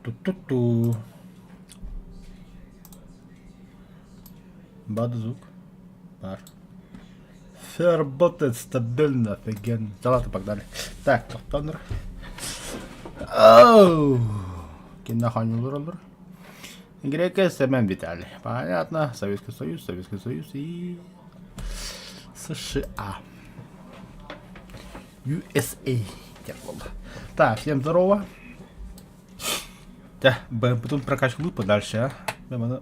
Ту-ту-ту. Бад звук. Бар. Все работает стабильно, офигенно. Да ладно, погнали. Так, тохтонор. Оу! Кино ханюлар Греко Семен Виталий. Понятно. Советский Союз, Советский Союз и США. USA. Так, всем здорово. Да, потом прокачку подальше, а.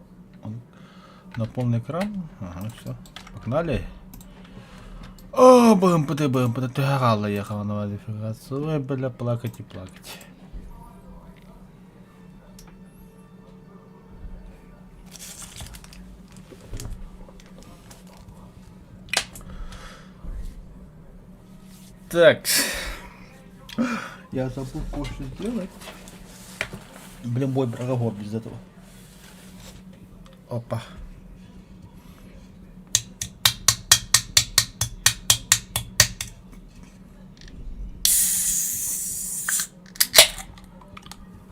На полный экран. Ага, все. Погнали. О, БМПТ, БМПТ, ты ехала на модификацию. Ой, бля, плакать и плакать. Так. Я забыл кое-что сделать. Блин, мой брагогор без этого. Опа.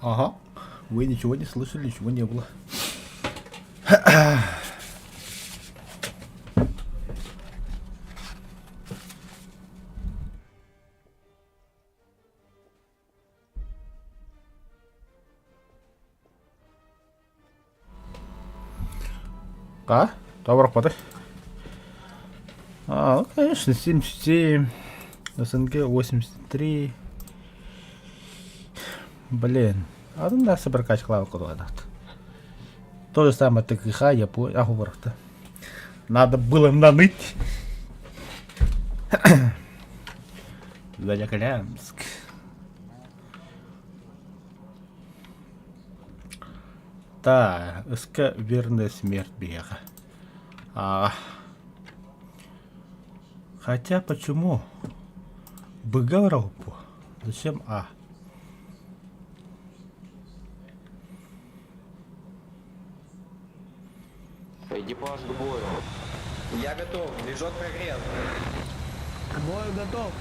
Ага. Вы ничего не слышали, ничего не было. А? Добро подай. А, ну, конечно, 77, СНГ 83. Блин, а ну да, прокачка куда То же самое ТКХ, я понял. А, Надо было наныть. Великолемск. Та, СК верная смерть бега. А. Хотя почему? Б Зачем А? Экипаж к бою. Я готов. Движок прогрет. К бою готов.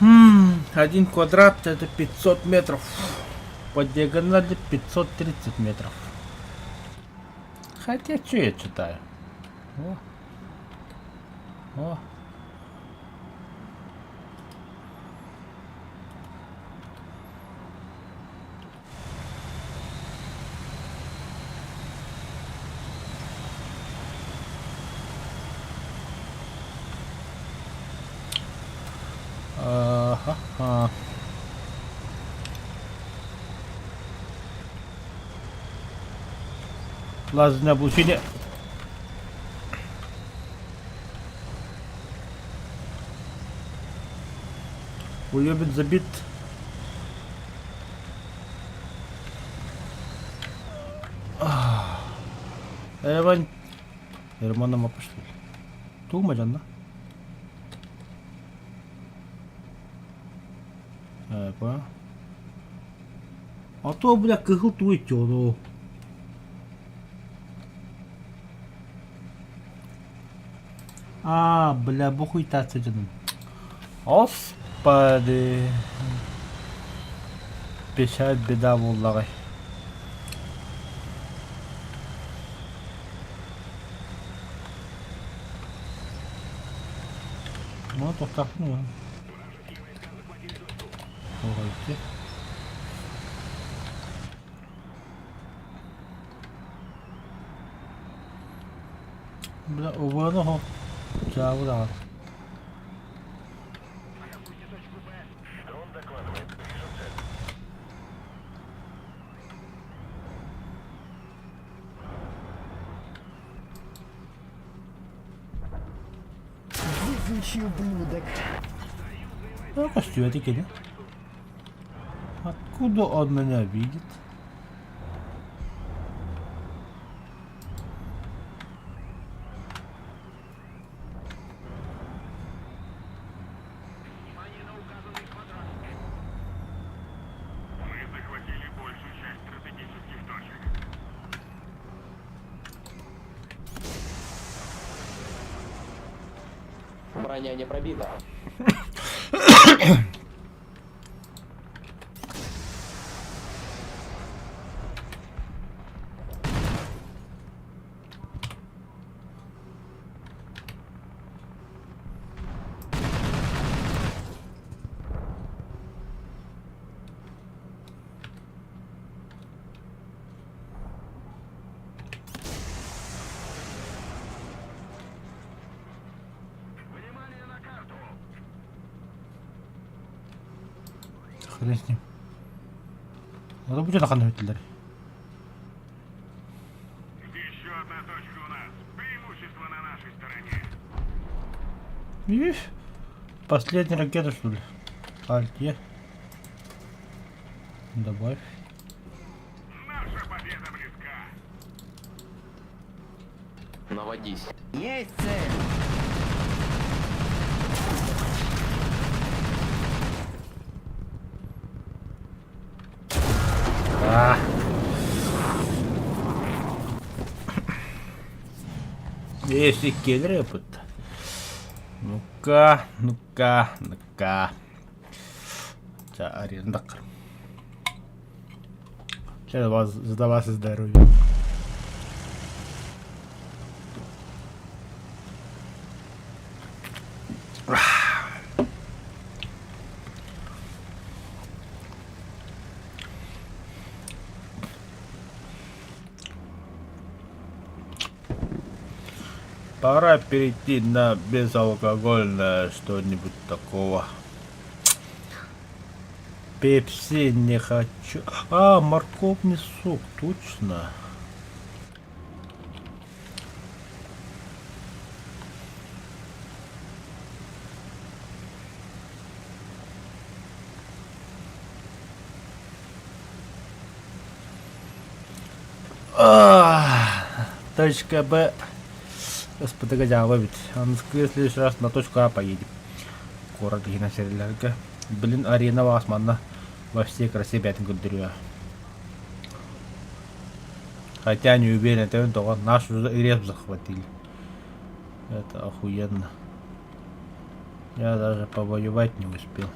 Хм, один квадрат это 500 метров. По диагонали 530 метров. Хотя, что я читаю? О. О. Ага. Лазерное облучение. Уебит забит. Эван. Ермана пошли. Тугу мадьанна? Э, понял. А то, бля, кыһыл туй тёну. А, бля, бу хуйтаться дьонум. Господи. Печаль беда буоллаҕай. Ну, тохтаахпын Давайте. Бля, убыаны хо. Чаабы даҕаны. Везучий ублюдок. Ну, костюм кини. Откуда он меня видит? Броня не пробита. Хрен с ним. Надо будет на Гитлер. Еще одна точка у нас. Преимущество на нашей стороне. Видишь? Последняя ракета, что ли? Альте. Добавь. Наша победа близка. Наводись. Есть цель. А. Если келлеры тут. Ну-ка, ну-ка, ну-ка. Ча, аренда. Сейчас вас, за вас здоровье. Пора перейти на безалкогольное что-нибудь такого. Пепси не хочу. А, морковный сок, точно. А, точка Б. Господи, ведь. Он в следующий раз на точку А поедем. Город геносерлерге. Блин, арена Васманна во всей красе бәтин көрдөрүө. Хотя не уверен, это того наш уже реп захватили. Это охуенно. Я даже повоевать не успел.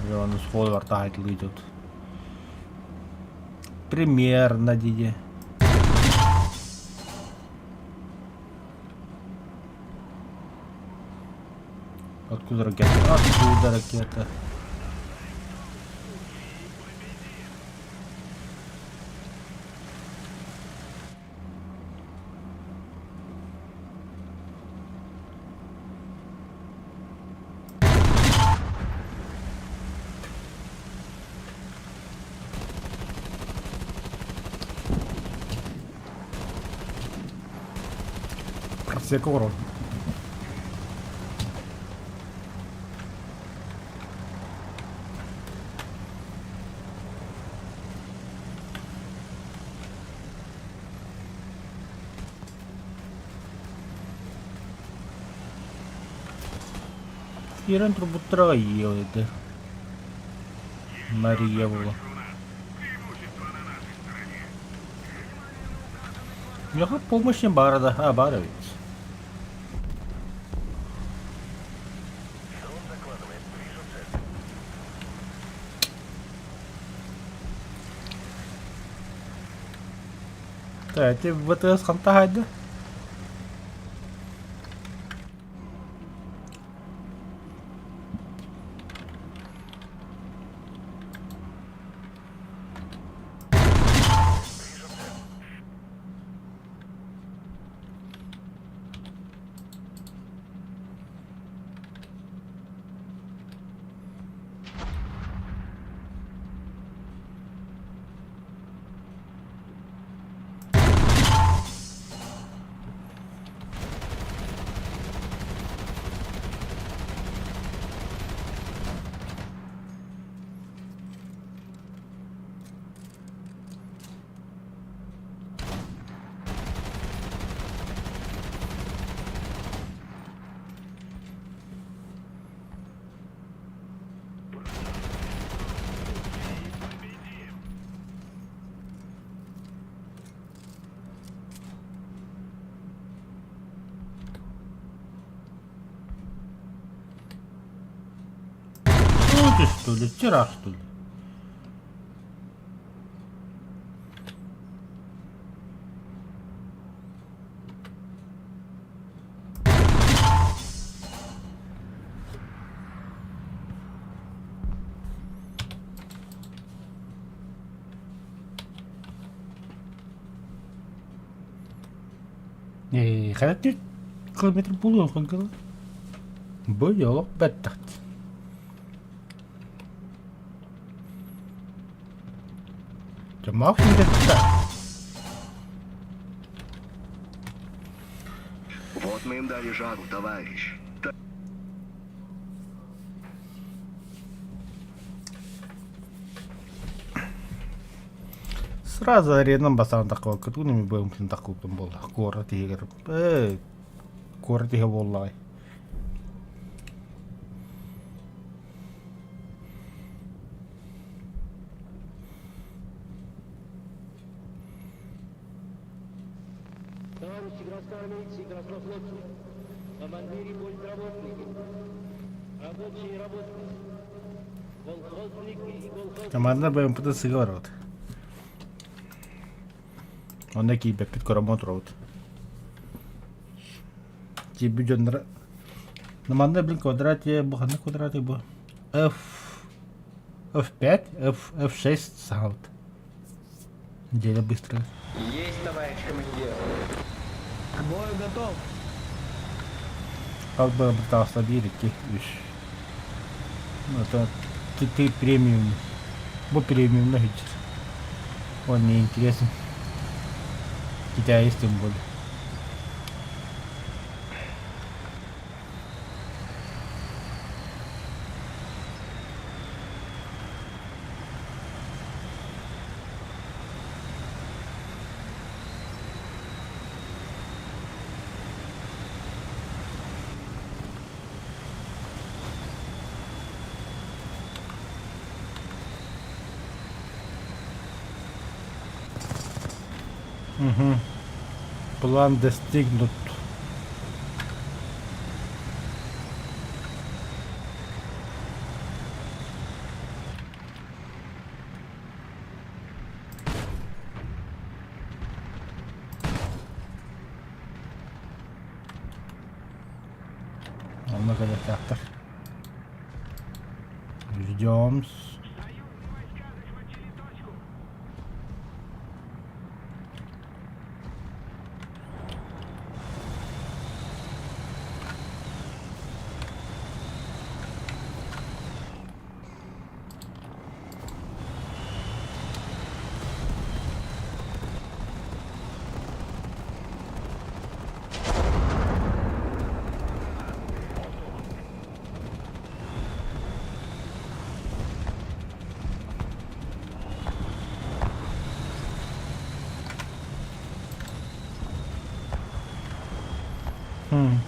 Уже он сходу артагайтыл идет. Примерно, диди. Откуда ракета? Откуда ракета? Просекору. Кирен турбуттара ел еді. Мария була. Меха помощи бара да. А, бара ведь. Так, эти ВТС ханта хайда. Шутишь, что ли? Вчера, что ли? Ээ, хайа километр буолуон хонкала. Бу олох бэттэх. Дьэ, максимум Вот мы им дали жару, товарищ. Сразу аренам басаан таххыбакка тугун эмэ быамтын таххыбытым буолла. Куорат иһигэр ээ куорат иһэ буоллаҕай. Товарищи красноармейцы и краснофлотцы, командиры политработники, рабочие и работницы, колхозники и колхозницы. Манна БМП-ты сыга барабыт. Онно киирбэппит короммот туробут. Киирбит дьонноро манна блин квадрате бу ханна квадраты бу F F5 F F6 саҕабыт. Неделя быстро. Есть, товарищ командир. К бою готов. Хас БМП таҕыста биир, икки, үс. Это ты, ты премиум. Бу премиумна сылдьар. Он не интересен. Китаец тем более. Угу. План достигнут. Онно кэлиэхтээхтэр. Ждем. Союзные войска захватили точку.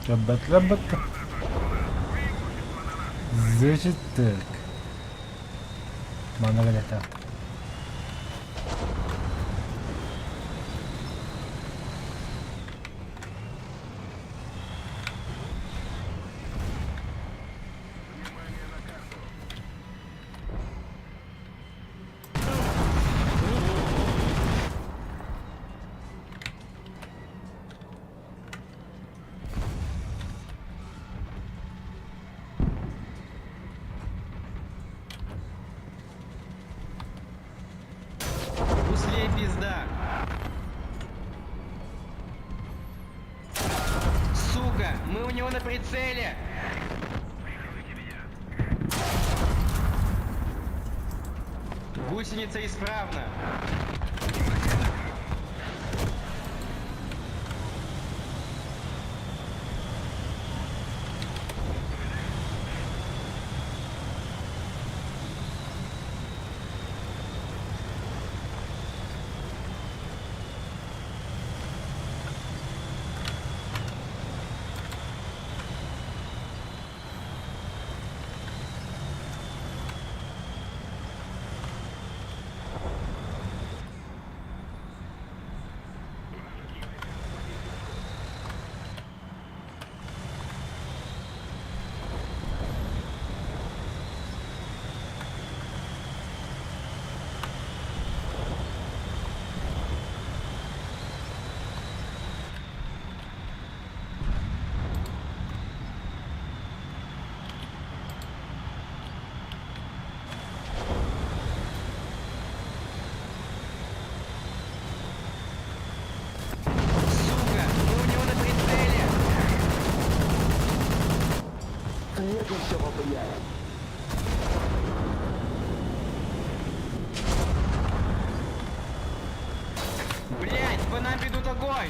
Кэббэт-лэббэт. Значит так. Манна кэлиэхтээх. Гуслей пизда. Сука, мы у него на прицеле. Гусеница исправна. огонь!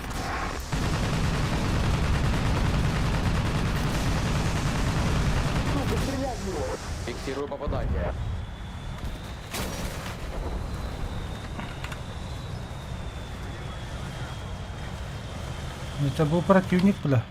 Фиксирую попадание. Это был противник, бля.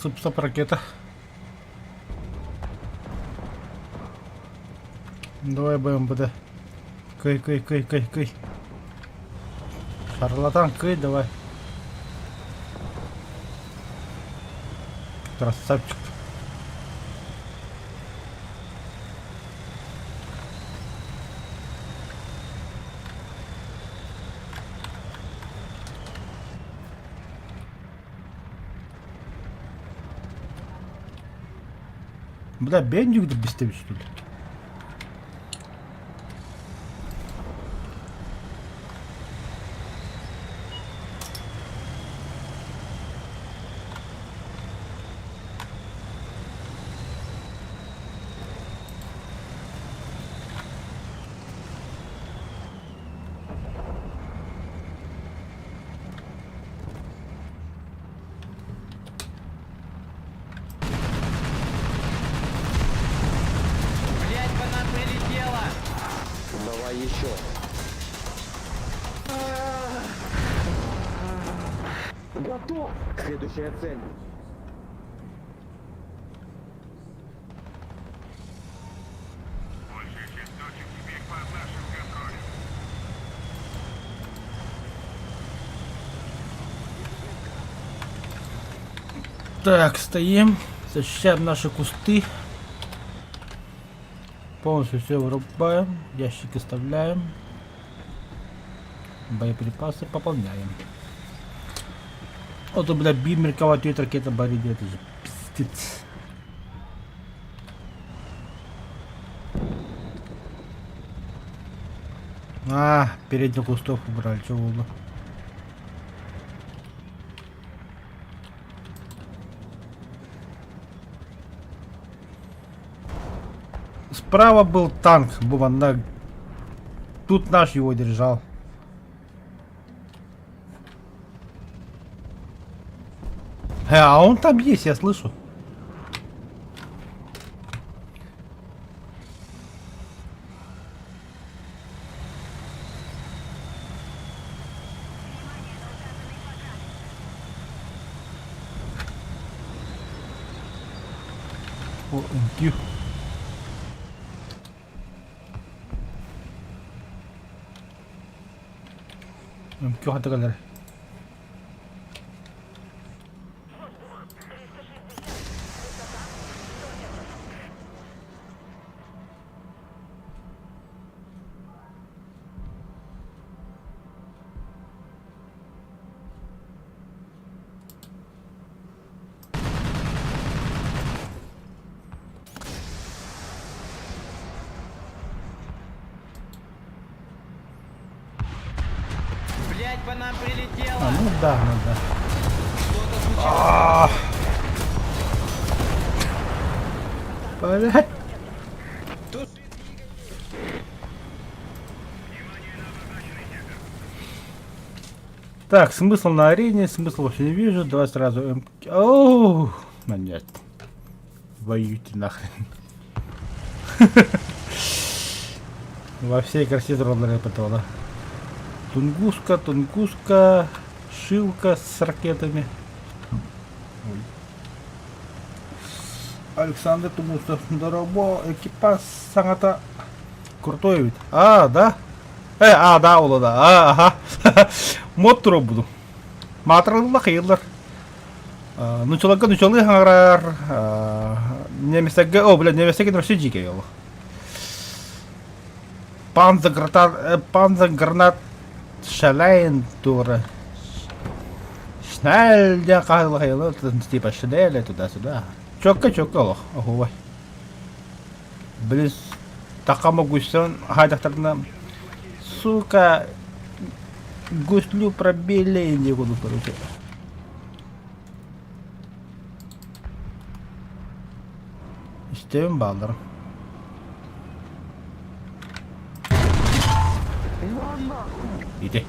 Сып-сап ракета. Давай БМБД. Кый, кый, кый, кый, кый. Шарлатан, кый, давай. Красавчик. Бля, бендик да бистэбит что ли? Блять, по нам прилетело! Давай еще. Готов! Следующая цель. Большая часть точек теперь под нашим контролем. Так, стоим, защищаем наши кусты. Полностью все вырубаем, ящики оставляем. Боеприпасы пополняем. Вот, бля, бимер кого-то ракета борит, это же пиздец. А, передних кустов убрали, чего было? Справа был танк, Буманна. Тут наш его держал. А он там есть, я слышу. О, МК. МК хата кэлэр. Блять, по нам прилетело! А, ну да, ну да. Что-то случилось! Блять. Так, смысл на арене, смысл вообще не вижу. Давай сразу М... Оу, ну нет. Воюйте нахрен. Во всей красе дрона патрона. Тунгуска, Тунгуска, Шилка с ракетами. Ой. Александр Тунгусов, дорогой экипаж саҥата крутой ведь. А, да? Э, а, да, ол да. А, ага. Мод тура буду. Маатыралла хайыллар. Нучаларга нучалыы хаҥарар. Немецтерге, о, бля, немецтерге вообще дьиикэй ол. Панзагранат, панзагранат шалайн тура. Шнель диэн хаһылла типа шнеля туда-сюда. Чокка-чокка олох, оһуобай. Били такама гуйсан хаайдахтарына. Сука, гуслю пробили и некуда, короче. Истэбин баалларым. Ити.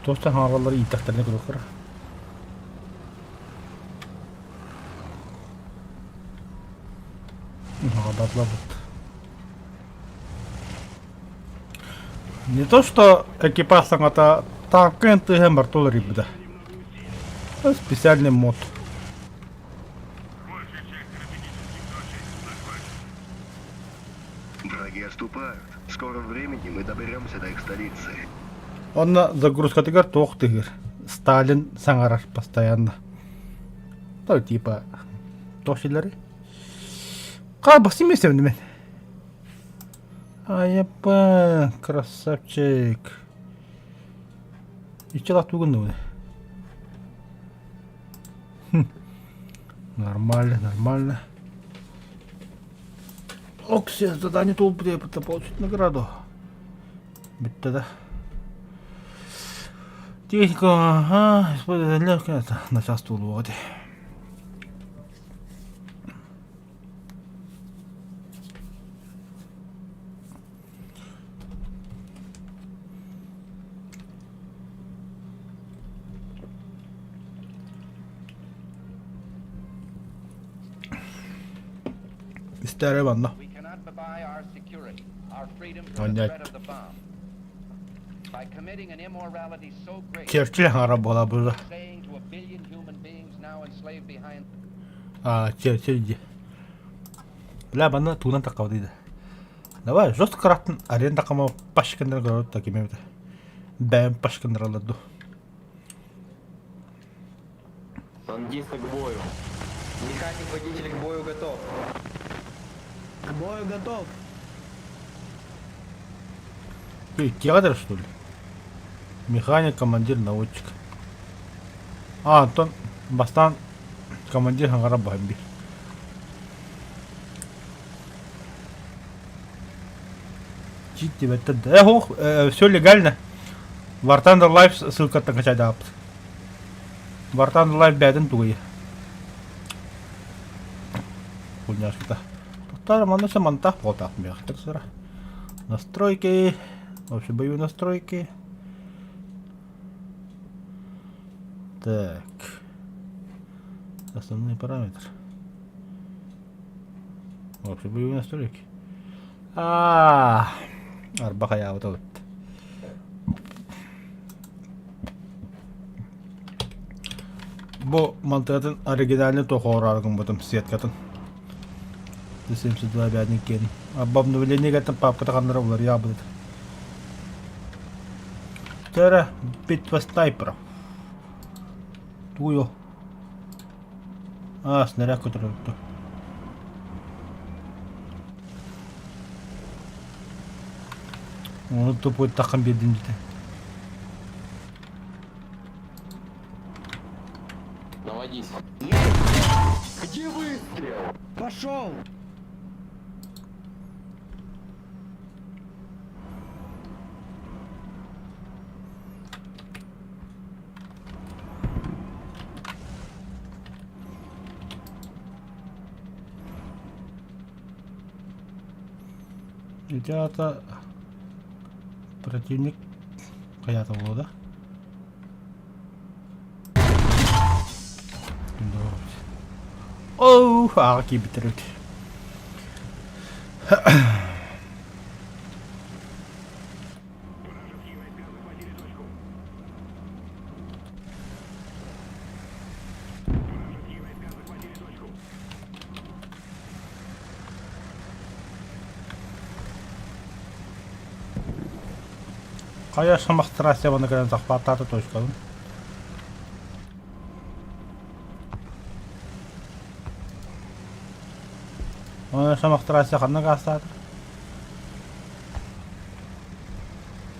Туох хаалаллар ииттэхтэринэ көрүөххэ. Батлабыт. Не то что экипаж саҥата танка тыаһын барыта уларыйбыта. Специальный мод. Большая часть стратегических точек захвачена. Враги отступают. В скором времени мы доберемся до их столицы. Онно загрузкатыгар туох тыгыр. Сталин саҥарар постоянно. То типа туох силери? Хаабасы миэстэбин мен. Айапа, красавчик. Иччилах тугун Нормально, нормально. Ок, все задание толпы получить награду. Бүттэ да. Техника, ага, использовать легкое, начальство вот. Истээрэ манна. Онньо Черчилль хаҥара буола буолла. А, Черчилль дии. Бля, манна тугунан таххабытый да. Давай, жестко раттын аренда қама пашкандар көрөт та кимебит. Бэм пашкандар ду. Танкисты к бою. Механик-водитель к бою готов. К бою готов. Ты театр, что ли? Механик, командир, наводчик. А, Антон, бастан командир хаҥара баһын Эх, все легально. War Thunder Live ссылкаттан качайдааппыт. War Thunder Live бэйэтин тугуй. Хуйняшката. Тоқтар, манна се мантах буолтаах миэхтэр сыра. Настройки. Вообще боевые настройки. Так. Основные параметры. Вообще боевые настройки. А, арба хайаабыт вот. Бу мантыатын оригинальный тохоор гыммытым сеткатын. 72 бэдин киэн. Абба обновление гаттан папката ханнара уларыйаабыт. Тера битва снайперов. Туйо. А, снаряд көтөрөттө. Ону тупой таххан биэрдим дите. Наводись. Где выстрел? Пошел! Ити аата противник хайаата буолуо да? Оу, ааҕа киирбиттэр эбит. Вражеские войска захватили точку. Вражеские войска захватили точку. Хайа самахтара севаны кэлэн захваттаата точкабын. Оны самахтара ханна гаастаата?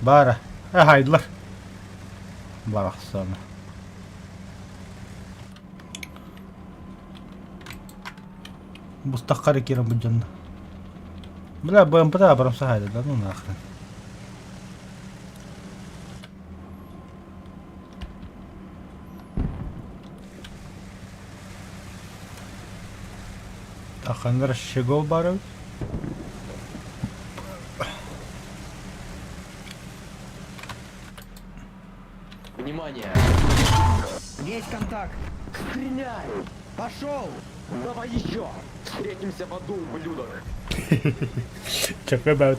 Баара. Э, хайдылар. Барахсан. Бустахха эрэ киирэн былдьанна. Бля, БМП-да абрамса хайда да, ну нахрен. Таханнар щегол бар эбит. Внимание! Есть контакт. Стреляй! Пошел! Давай еще! Встретимся в аду, ублюдок! Check about.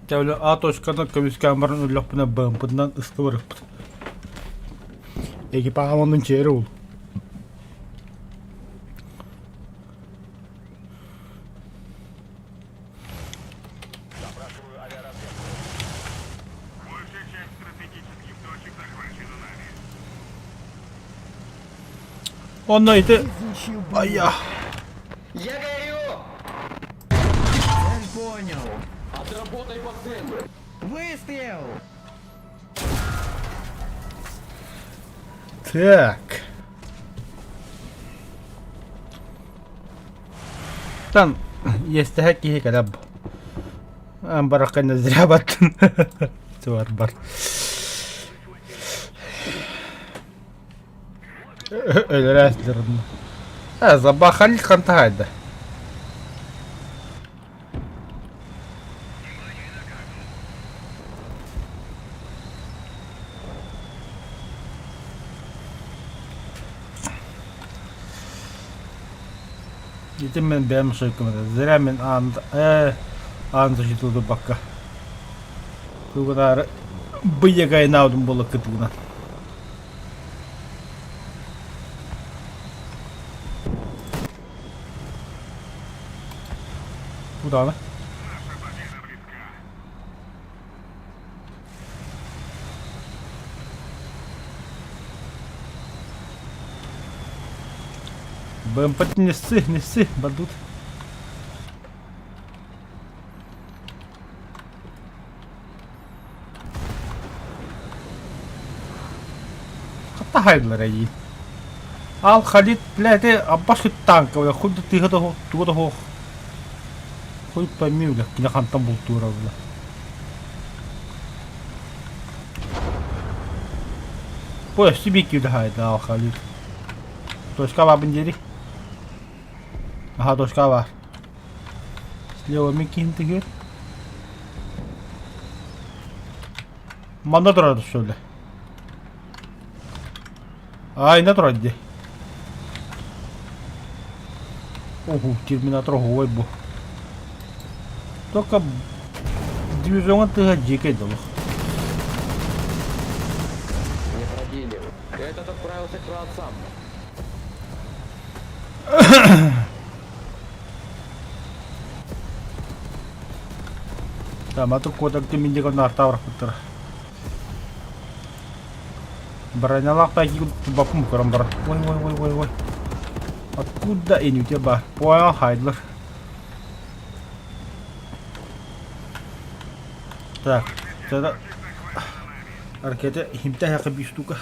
Дьэ, А точканы көмүскээн баран өллөхпүнэ БМП-нан ыстыы барыппыт. Экипаһым оннун чиэри уул. Большая часть стратегических точек захвачена нами. Онно ити Изучи айа Я горю! Цель понял. Отработай по цели! Выстрел! Так. Тан иэстэһэ киһи кэлэ бараххайна зря баттын. Бар бар. Өлөрөөслөр. Э, забахали хантахайда. Ити мен бэйэм шойкум зря мен аан э аан защитылдыбакка тугунаары быйагайнаудум буола кытыгынан Куда она? Наша победа близка. БМП не ссы, не ссы, бадут. Хатта хайдылар эйии. Ал Халид, блядь, аббас танка, бля, хуй да тыга да туга да хоох. Хуй пойми, бля, кини хантан бултуура, бля. Бу өссө биир киирдэ хайда Ал Халид. Точка баабын диэри. Аха, точка баар. Слева мин киһим тыгыр. Манна турар что ли? Айна турар дии. Оху, терминатор оһуой бу. Только дивизиоҥа тыаһа дьиикэй дылы. Не пробили. Этот отправился к праотцам. Таматы куотарга минньигэ наартаабарпыттара. Бронялаах тайгы баппым көрөн баран. Ой, ой, ой, ой, ой. Откуда инүтэ бар? Понял, хайдлар. Так, тогда ракета химтэ биир штука.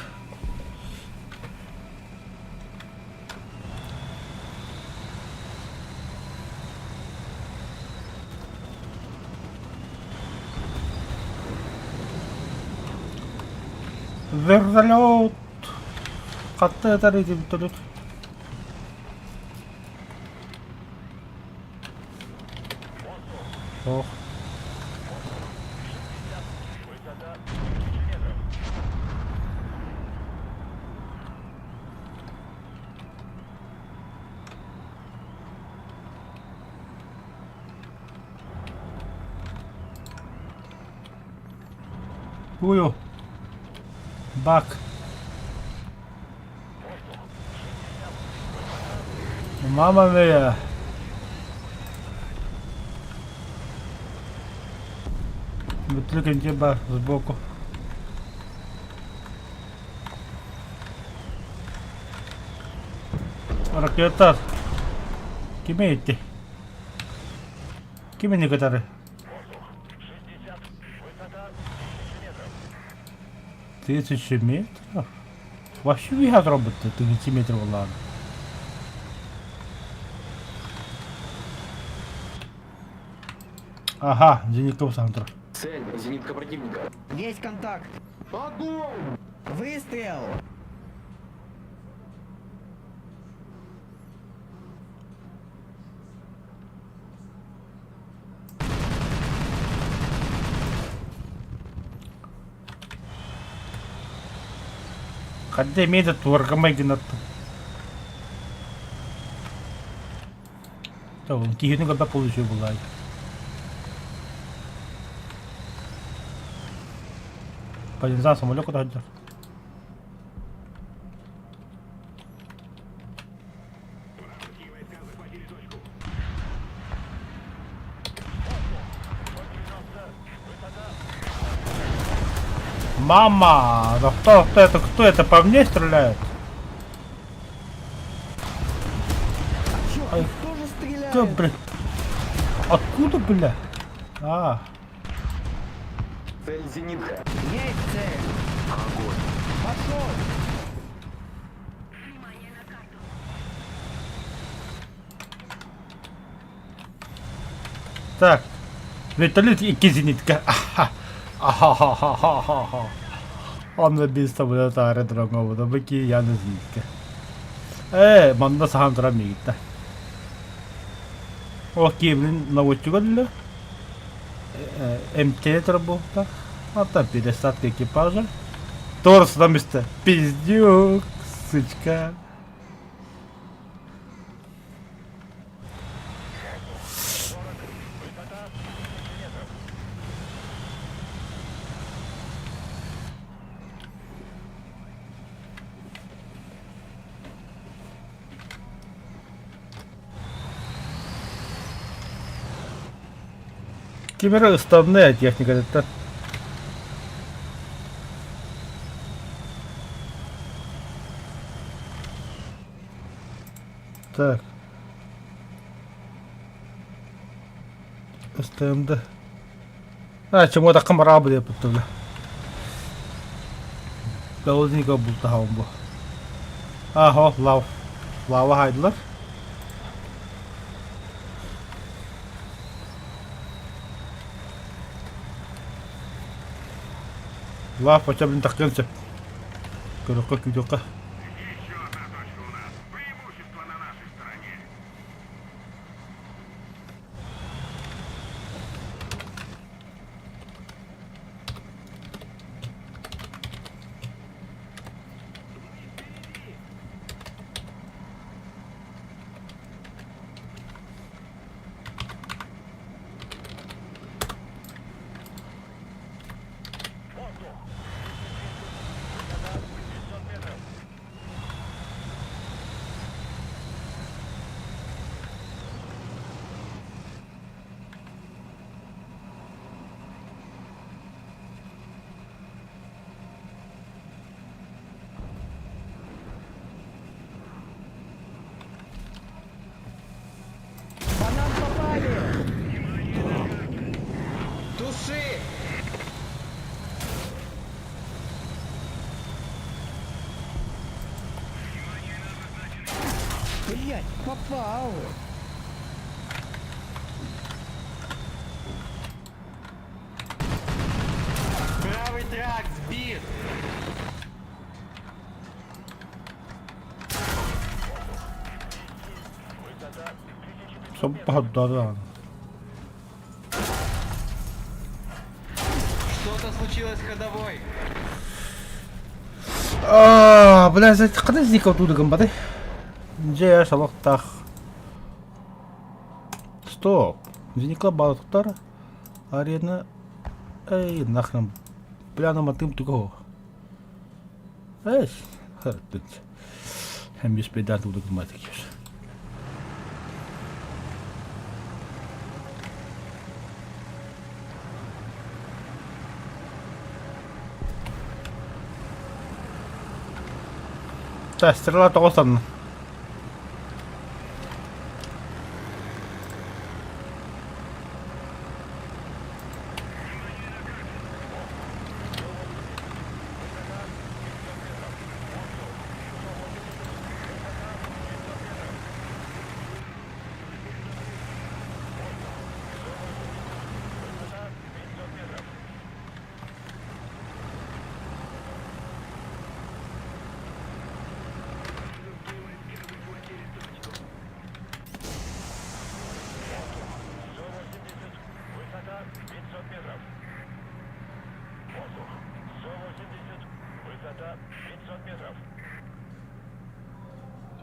Вертолет! Хатта ытар ити вертолет. Ох. Хую. Бак. Мама мия. Бүтлүк инче бар сбоку. Ракета. Кими итти? Кимини кытары? Тысячи метров? Вообще виһат робот тысячи метров ладно. Ага, зенитка сам Цель, зенитка противника. Есть контакт. Огонь! Выстрел! Хадде эмиэ да туорга майгынаттым. Киһини көрбөт получу булай. Полинзан самолет куда сылдьар. Мама! Да кто, кто это, кто это по мне стреляет? Чё, Ай, тоже стреляет? Кто, бля? Откуда, бля? А, Цель зенитка. Есть цель. Огонь. Пошел! так. Вертолет икки зенитка. Аха. Ахахахахаха. Онно биир самолет аэродромҥа бу Яна зенитка. Ээ, манна саһан турар миигиттэн. Ол киэбин наводчига өллө. МТ турар буолта. Оттон пересадка экипажа. Торсунан бүстэ. Пиздюк, сучка. Ким эрэ ыстанная техникатыттан. Так. СТМД. А, чему это камара диэппит Голодника бултаһабын бу. Аһо, лав. Лава хайдылар. Лав хотя бы тахтыан сөп. Көрүөххэ күүтүөххэ. Еще одна точка у нас. Преимущество на нашей стороне. По нам попали! Туши! Блять, попал! Правый трак сбит! Соппаһардаан. Что-то случилось с ходовой. Аа, бля, ханна зенитка тууду гымматай? Дьэ, солохтоох. Стоп. Зенитка балыктар арена... Эй, нахрен. Бля, матым тугу. Эс, хартыт. Hem беспедан туду гымматык. Так, стрела тоҕус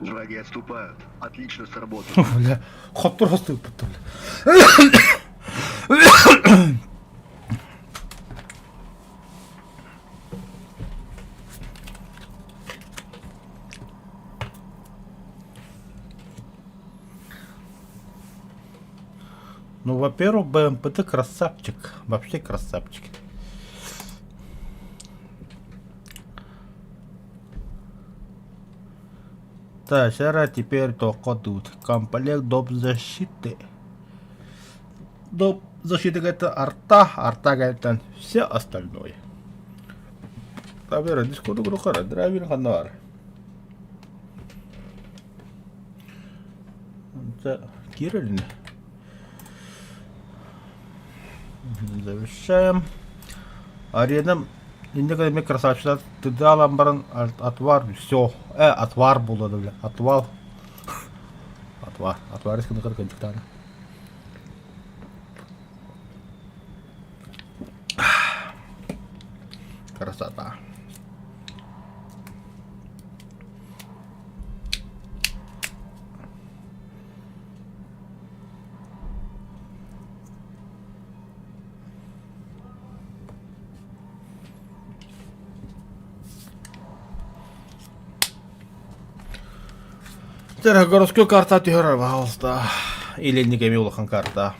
Враги отступают. Отлично сработано. Бля, хоптур хостуйпут Ну, во-первых, БМПТ красавчик. Вообще красавчик. Так, Сера теперь только тут. Комплект доп защиты. Доп защиты это арта, арта это все остальное. Табера, дискоту грухара, драйвер ханар. Кирилл. Завершаем. Арена инде кэлэммит красавчиктар тыдаалан баран отвар все э отвар буолла да бля отвал отвар отвар искин кырдьыктаана красота Городской карта түһэр пожалуйста. Или не кеми улахан карта.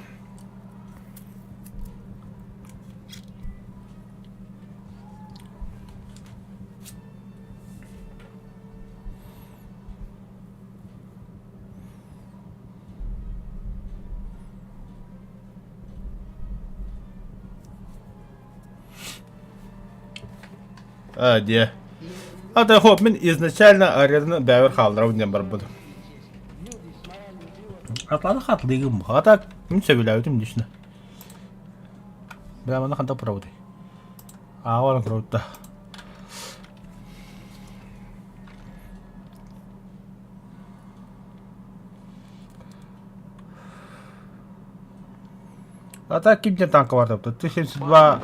А, дьэ. А то хоп, мин изначально аренаны бэйбэр хаалларабын диэн барбытым. Атланы хатлыгым. А так, мин сөбүлээбитим лично. Бля, манна ханта проводы. А, вон круто. А так ким диэн танка бар Т-72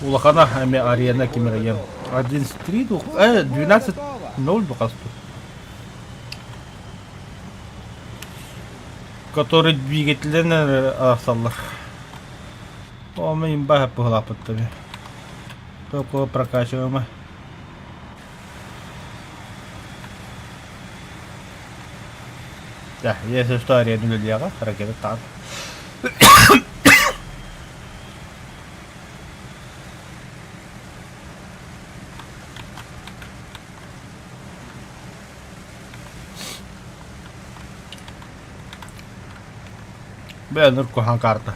улахана эми арена кимиреген 11-3 дух 12-0 духасту который двигателинэн арахсаллар О, мы имба быһылааппыттар только прокачиваемый Да, если что, арену үлэлиэҕэ, ракета таан. Бля, нуркухан карта.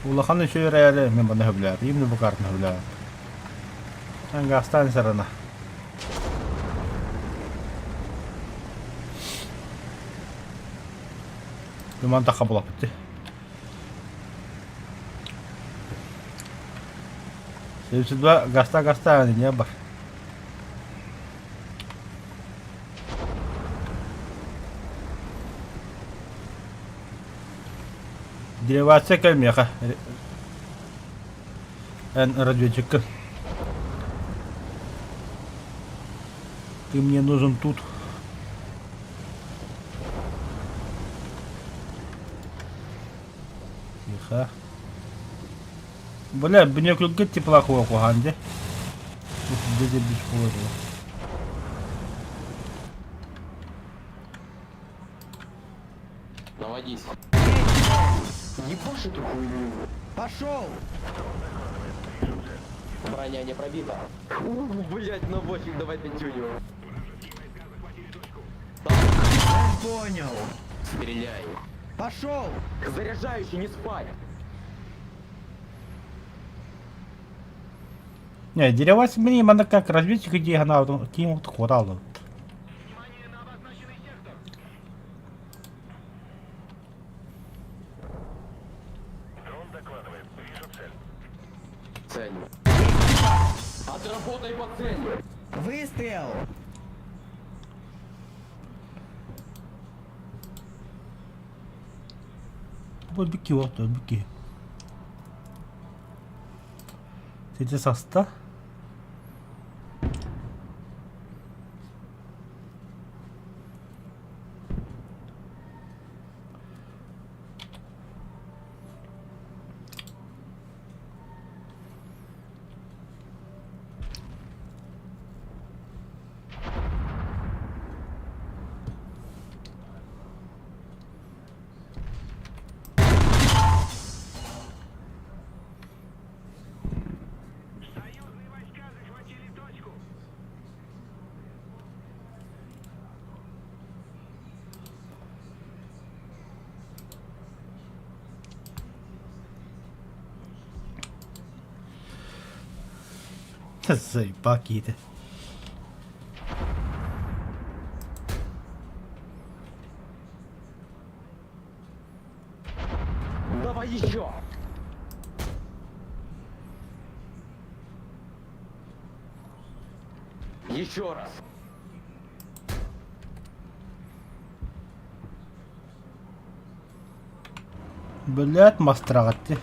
Улахан үчүгэй эрээри мин манна сөбүлээтим. Именно бу картаны сөбүлээбэппин. Ангастан сарана. Юман тахха булаппыт дии. 72 гаста гаста не бар. Делегация кэлмиэхэ. Эн разведчиккын. Ты мне нужен тут. Тихо. Бля, бүнөкүлгэ теплоход куһаан дьэ. Дьэ биш буолуо. Наводись. Ебашь эту хуйню. Пошел! Броня не пробита. Блять, наводчик, давай пятюню. Цель понял! Стреляй. Пошел! Заряжающий, не спать. Не, дерева мені мене как разведчик иди она ким хватало. Цель. Отработай по цели. Выстрел! Бу бики вот, бики. Сейчас аста. Союзные войска захватили точку. Заебаки Давай еще. Еще раз. Блять, мастраҕатты.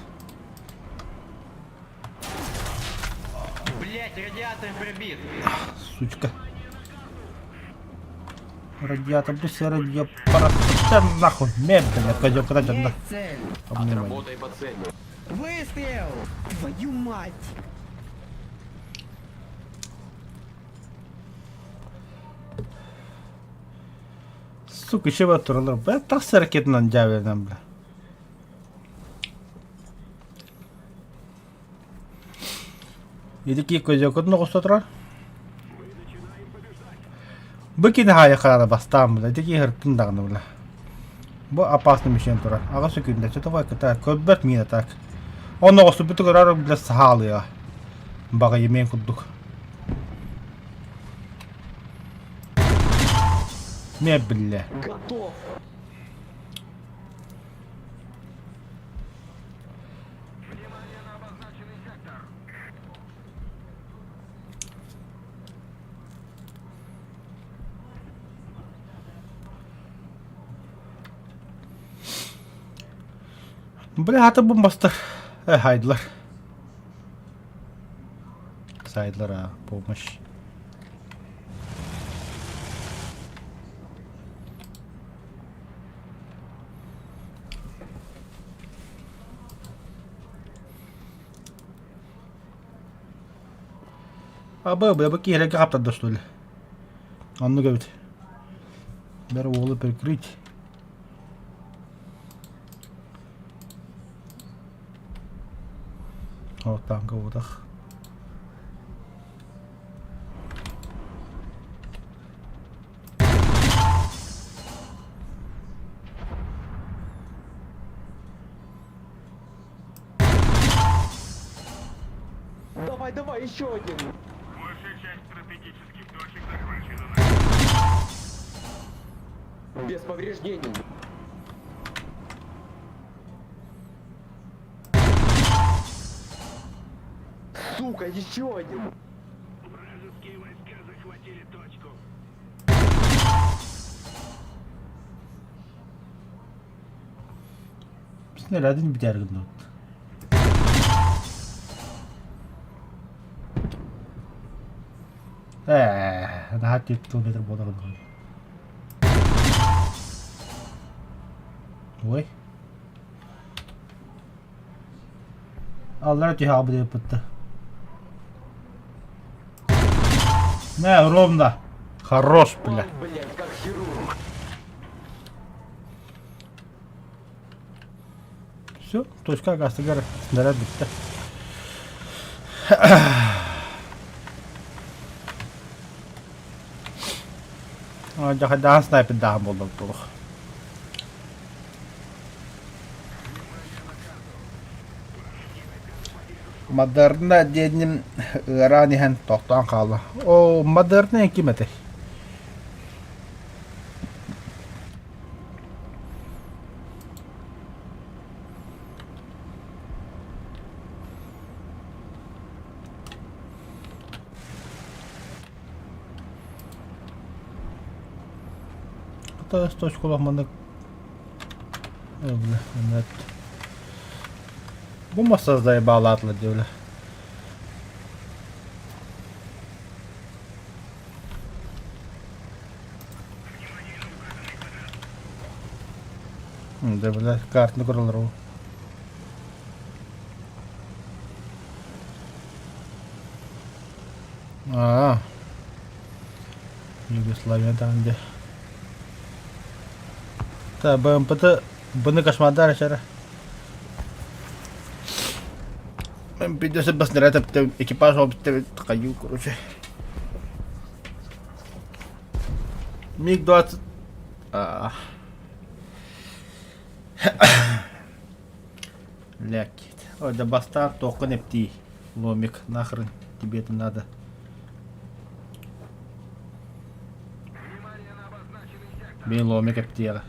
Блять, радиатор пробит. Сучка. Радиатор, ты все радио просто нахуй. Мем, блядь, пойдем куда то Есть цель! Отработай по цели. Выстрел! Твою мать! Сука, еще бы туралар. Бля, тахса ракетынан дьээбэлэнэн, бля. Ити көзөкөтүн оҕусто турар. Бу кини хаайа хаара бастаан бля, ити киһи даҕаны бля. Бу опасный мишень турар. Аҕа сөкүндэ чотовай кыта көрбөт миинэ так. Онно оҕустубуту көрөр бля саалыа. Баҕа емеэн курдук. Ме бля. Готов. Внимание на обозначенный сектор. Бля, хата бомбастар. Э, хайдылар. Сайдылар, а, помощь. Абы, бля, бу киһилэргэ хаптарда что ли? Оннук эбит. Бэр уолу прикрыть. О, танка утах. Давай, давай, еще один. Большая часть стратегических точек захвачена нами. Без повреждений. Сука, еще один. Вражеские войска захватили точку. Снарядын бүтээр гынныбыт. Ээ, наһаа 4 километр буолар гынныбыт. Ой. Аллара түһэ хаалбыт Не, ровно. Хорош, бля. Блять, как хирург. Все, точка гастыгар снаряд бүттэ. Дьахан снайпердаһан буолла туох. Модерна диэним ыараан иһэн тохтоон хаалла. Оо, Модерна ким этэй? Хата точкалаах маннык Бу маса заебалаатылар диэбилэ. Дэ бля, картаны көрөлөр ол. Аа. Югославия даҕаны дьэ. Та БМП-ты быны кошмардар эчэрэ. Придется баснаряд экипаж хайю, короче. МиГ-20... А. Лякит. Ой, да бастар тоқын эптий. Ломик, нахрен тебе это надо. Мен ломик эптиэҕэ.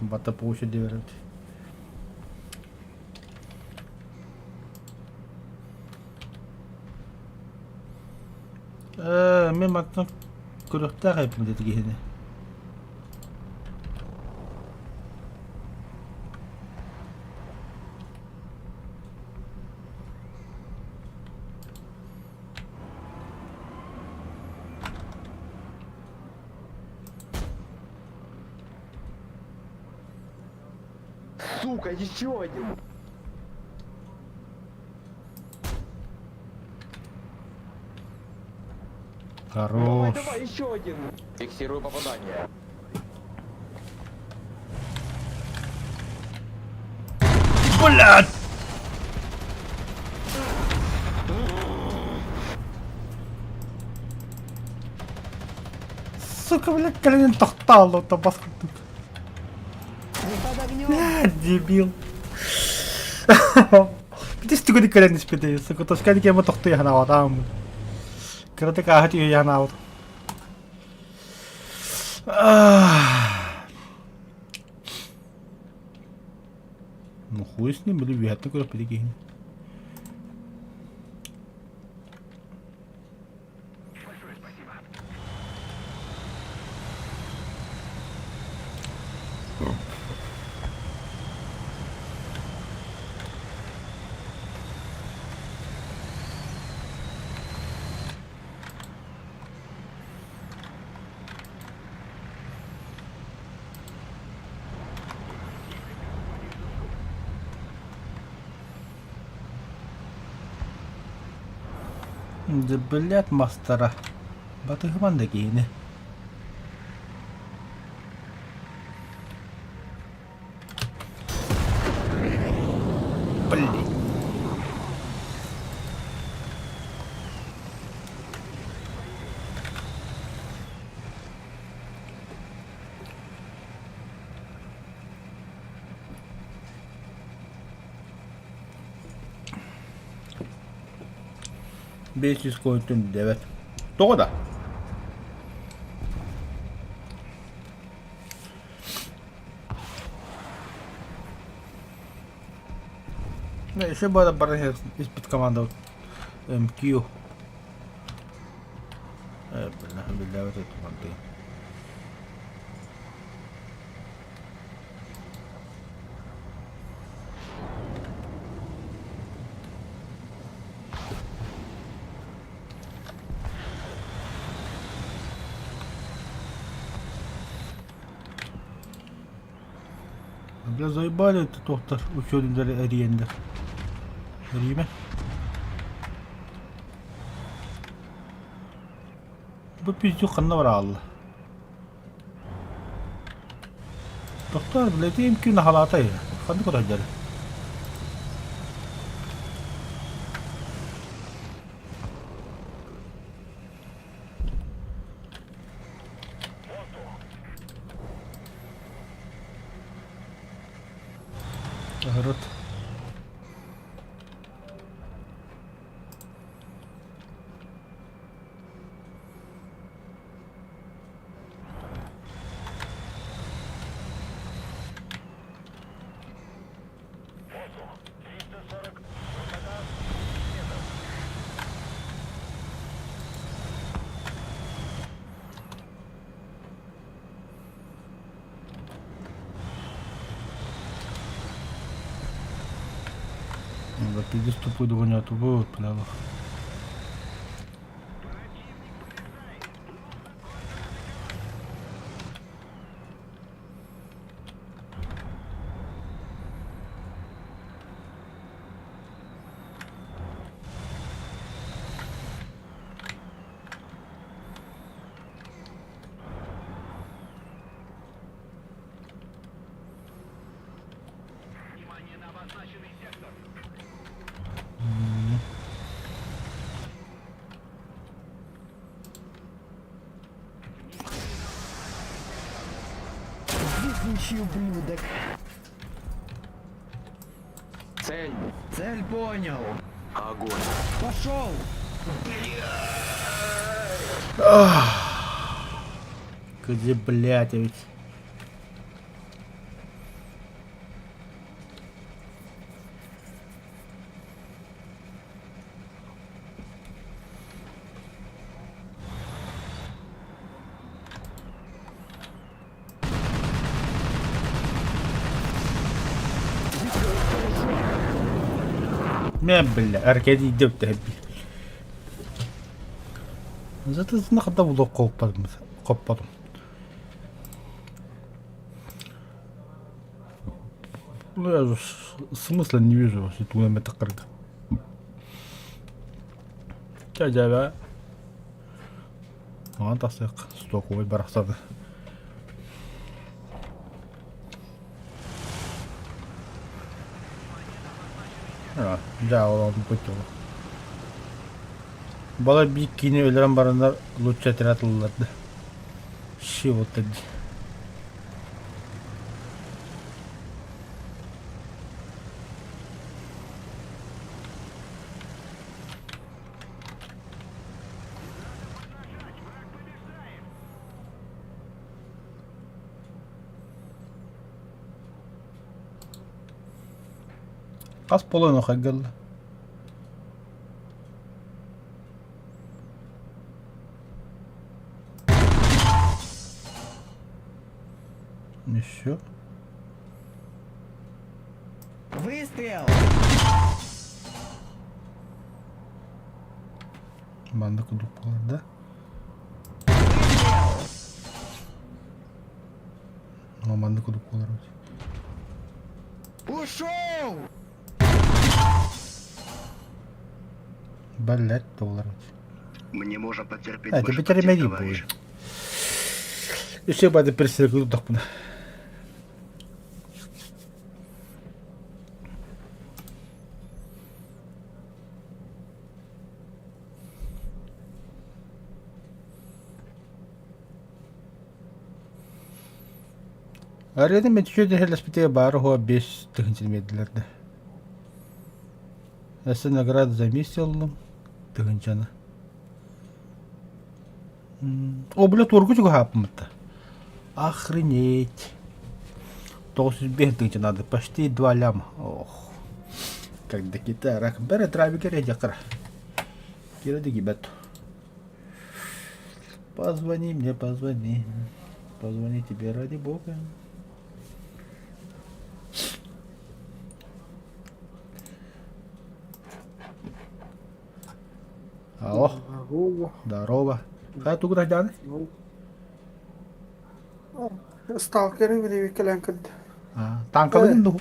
Бата получит диэбит. Э, мен мантан көрүөхтээх эбиппин дии киһини. Сука, еще один! Давай, Хорош. давай, еще один! Фиксирую попадание. Блядь! Сука, блядь, кэлин тохтоолу бас курдук. Под огнем! Блядь, дебил. Битис түгүнү кэлэн испитэ, сука, тоскан кема тохтуй ханааватаам. Кыратык ааһа түһүй ханаабыт. Ну хуй с ним, били үөһэттэн көрөппүт киһини. Дьэ, блядь, мастара. Батыһыман да киһини. Блин. 500 koyun evet. Тоҕо да? Ну, еще бара бара испит команда МК. Э, бля, бля, вот это ты. Бля, заебали это доктор, ученый эрийэннэр. Риме. Бу пиздюк ханна бараалла? Тохтоор, билэтиим күн аһалаатай. Ханнык отойдары? Рот. Пиздец тупой догонят, бля. Выключи, ублюдок. Цель. Цель понял. Огонь. Пошел! Где, блядь, а ведь... Мэ, бля, Аркадий деп тэбби. Зато знахда було коппадым. Коппадым. Ну, я же смысла не вижу вообще туна тақырды. Ча-жаба. Маған тасық стоковый барақсады. Дьэ, ол бут Бала биир киини өлөрөн бараннар лучше отряд ылларды. Щи вот дии. Хас полону хайгалла. Еще. Выстрел! Манна курдук буолар да? О, манна курдук буолар Ушел! Блять, доллар. Мы не можем потерпеть А, больше тебе потерь, теперь товарищ. будет. Еще бы это пересекли Арена мен түчө баар хуа 5 тыһынча медлерде. Эссе награда за миссию ыллым. Тыһынчаны. О, бля, тургу чуга хапмытта. Охренеть. 905 тысяч надо, почти 2 ляма. Ох. Когда Китай рак бере трави кере жакра. Кире дигибет. Позвони мне, позвони. Позвони тебе ради бога. Алло. Здорово. Хай тугу Дяны? Сталкеры билиби кэлэн көрдө. Танкалыгын ду.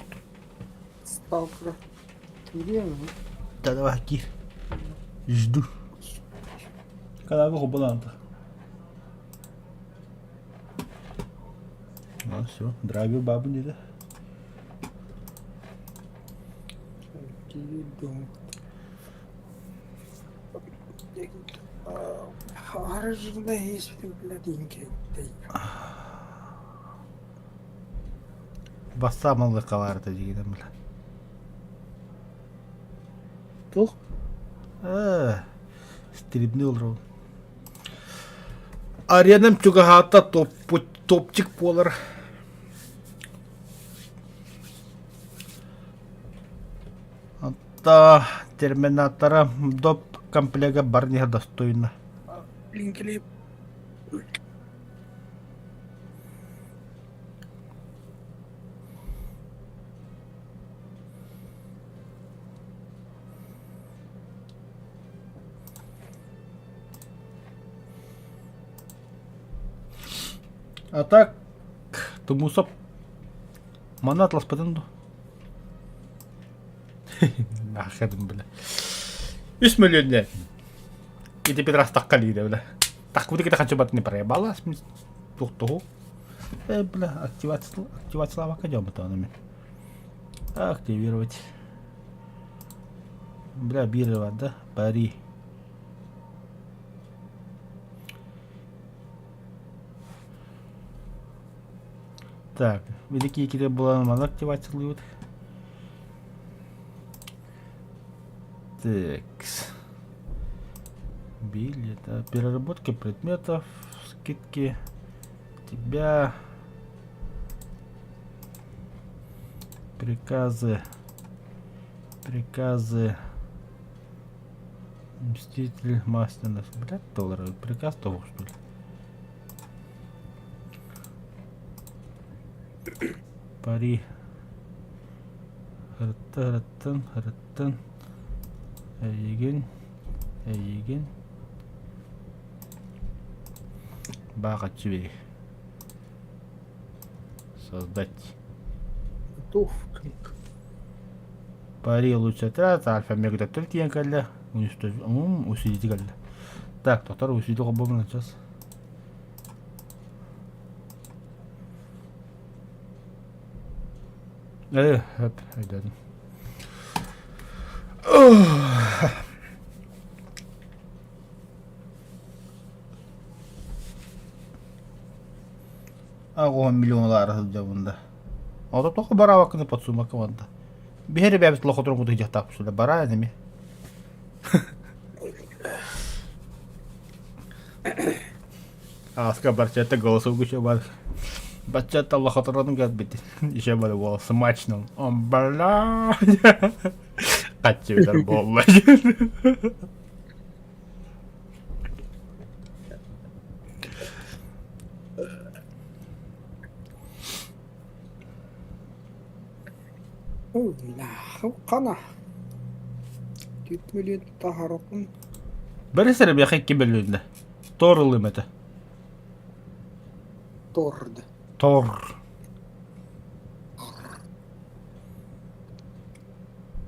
Сталкер. Билиэм. Да давай, киир. Жду. Каналга хобалаанта. Ну все, драйвер бабы диде. Баста маллыкаларда дигенем бile. Туох? Э, стрибни олорон. Аренам чугаһаата топчик буолар. Онто терминатора доп комплега барниха достойна. Линкелип. А так, Тумусов маны атласпатын ду. Нахедым, бля. Үс мөлүөннэ. Ити петрас таққа лиде, бля. Тақпыты кете ханчы батын не проебала, тух-туху. Э, бля, активация, активациялабакка дьоммутаҕына мин. Активировать. Бля, биир бар да, пари. Так, великие кире буолан маны активациялыыбыт. Так. Билет. Переработка предметов, скидки. Тебя. Приказы. Приказы. Мститель Масленов. Блядь, доллары. Приказ того, что ли? Пари. Хырытта, хырыттан, хырыттан. Эйигин, эйигин. Баҕаччы Создать. Готов. Пари лучший отряд, Альфа Мега тиэн кэллэ. Уничтожить. Усилить кэллэ. Так, тоқтар усилить холбомун сейчас. Э, эп, өйдөөдүм. Аҕыс миллионлаары сылдьабын да. Ото тоҕо бараабаккын подсумакка барда. Биһири бэйэбит лохотуруҥ кутуйдьахтаахпыт бараа эми. Ааска барчата голосовку еще бар. Баччата лохотуруҥ кэлбит. Еще бар уол смачным. Он бля. Хаччы буолла. Хана. Түт таһаратын. Бэрисэр биэхэ икки бөлүннэ. Тор ылым этэ. Торд. Тор.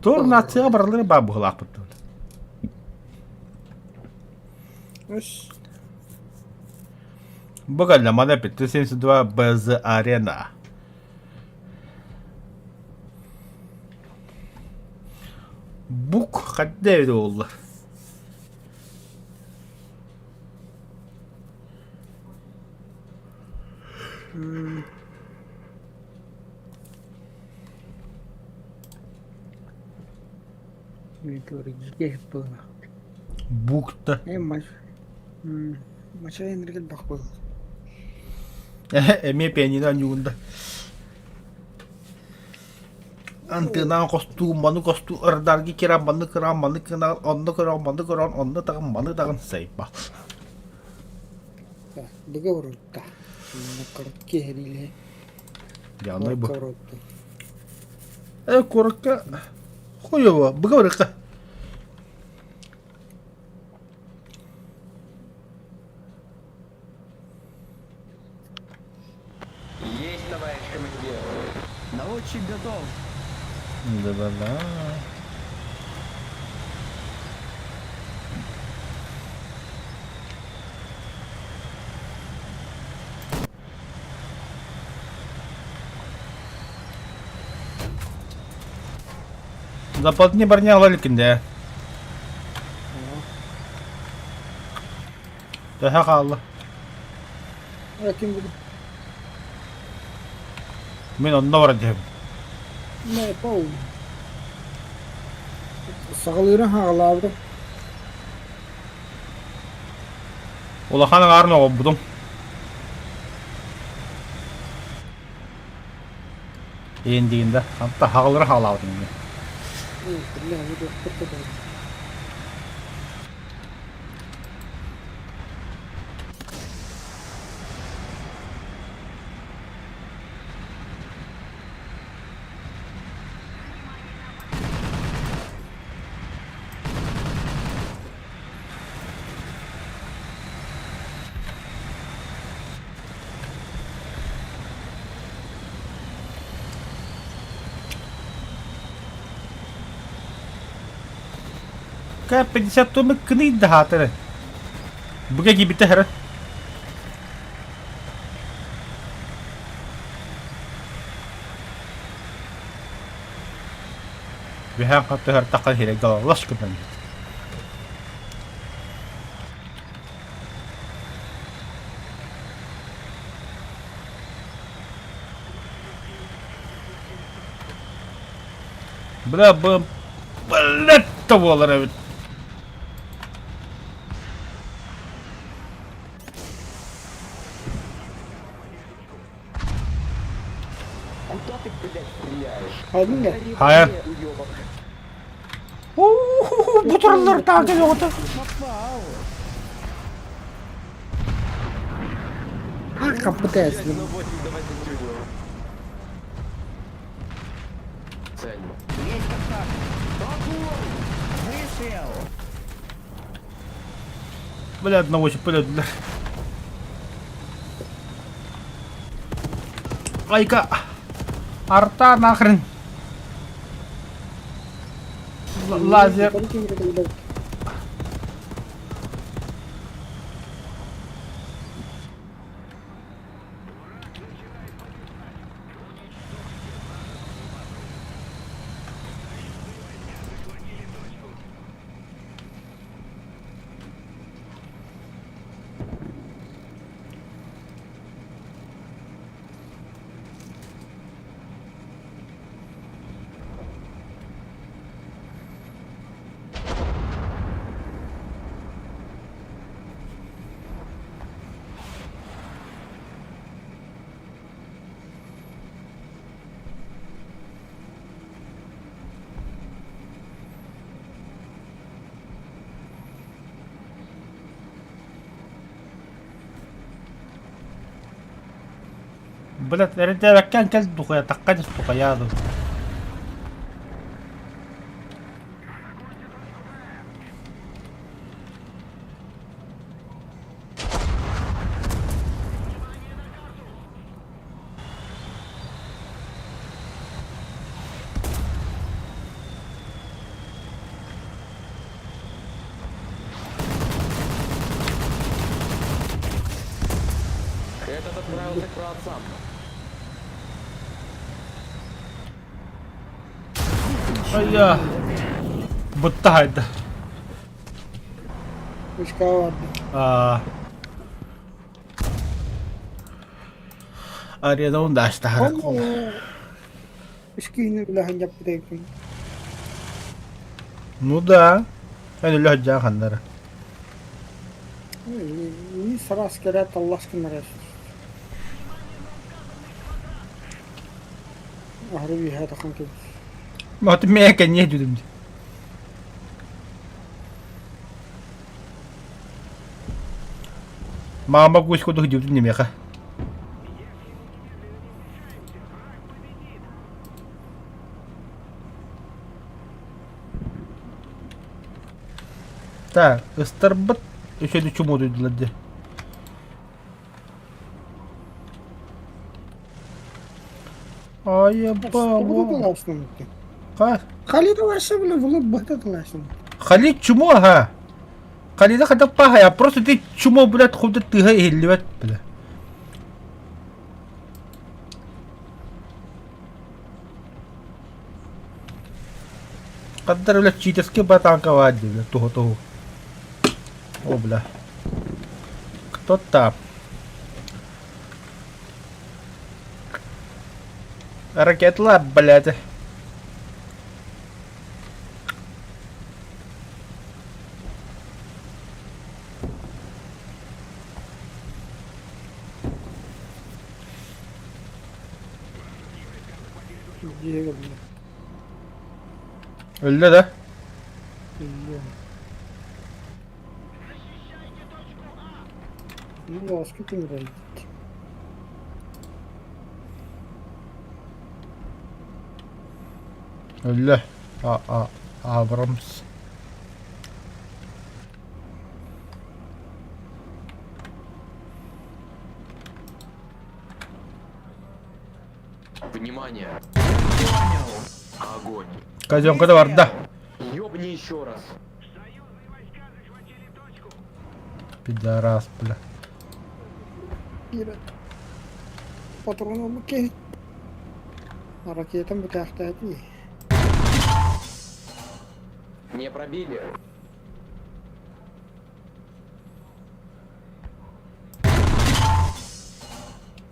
Тор нацияҕа баралара баа быһылаахпыт. Үс. Бу кэллэ маны 572 БЗ Арена. Бук хадда эбит буолла. Букта. Эмиэ пианино оонньуугун да. Антынаан хостуу, маны хостуу, ырдарги киран, маны кыран, маны кынан, онно көрөн, маны көрөн, онно таҕын, маны таҕын сайба. Договорутта. Короткие Дьаанай бу. Э, куоракка хуево, быгабырыкка. Есть, товарищ командир. Наводчик готов. Да-да-да. Западни барня ыла иликкин дээ. Төһө хаалла? Ким буду? Мин онно баран түһэбин. Не, пау. Саҕалыырын хаҕалаабытым. Улахан аҥаарын оҕолбутум. Иэндигин да ханта хаҕалары хаалаабытым ини. К-50 томы кыный да хаатыры. Буга кибите хара. Үһээн хаттыһар таххан хирэг далалаш кытан. Бля, б... Блядь, буолар эбит. Куда ты, блядь, стреляешь? Хайдың да? Гори Хайа. быстрее, уёбок. Бу тураллар таага жоҕото. Попал! А, капытайсың. Ну 8, давайте тюнем. Цель. Есть контакт! Выстрел! Бля, одного пөлөдүлэр. Айка! Арта нахрен! Лазер. Блядь, эрдээбэккэн кэл духуя такка духуя ду. Этот отправился к праотцам. Айа. Бутта хайда. Вышка барды. Аа. Арена ундаштаһара. Үс киһини үлэһэн дьаппытайбын. Ну да. Эн үлэ сылдьаан ханнара. Ни сараас кэрэ таллас гыннар Аһары үөһээ тахан кэбис. Маты мээ кэнниэ дьүдүм. Маама кусь кудух дьүдүм немеха. Так, ыстарбыт үчүгэй чумуодуйдулар дии. Айаба. Халида вообще, бля, в лоб быта тыласың. Халид чмо, ага. Халида хата пахая, просто ты чмо, блядь, хуй ты иһиллибэт, бля. Хандар бля читерский батанка баар дии бля туһу туһу. О бля. Кто там? Ракетла, блядь. Дьиэ кэллэ. Өллө да? Өллө. Ну, ласка тимирейдит. Өллө. А, а, Абрамс. Внимание! Огонь! Казенка да барда. Ёбни еще раз! Пидорас, бля. Ебать. Патроном киһи. Ракетам бүтээхтээти. Не пробили!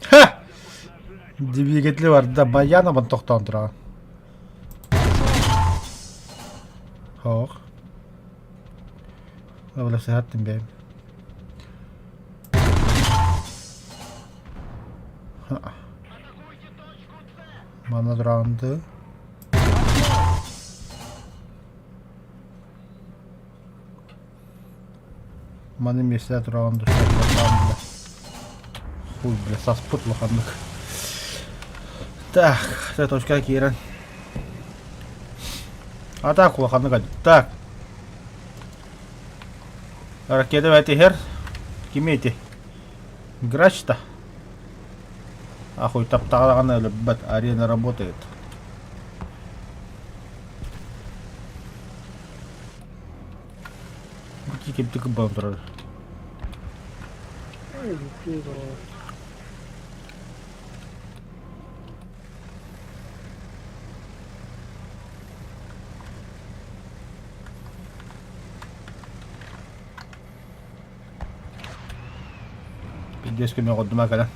Ха! Двигатели барда баяна тохтоон тураҕын. Хоох. Бля сыһаттым бэйэм. Манна тураҕын Маны миэстэ тураҕын бля. Хуй, бля, саспыт улаханнык. Так, точка киирэн. А так улаханнык Так. Ракета бэт иһэр. Кими ити? Грач-то. Ахуй, таптаҕа өлөрбөт. Арена работает. Ким кыббан турар. Ой, пидор. Пиздец көмө оҕордума кэлэн.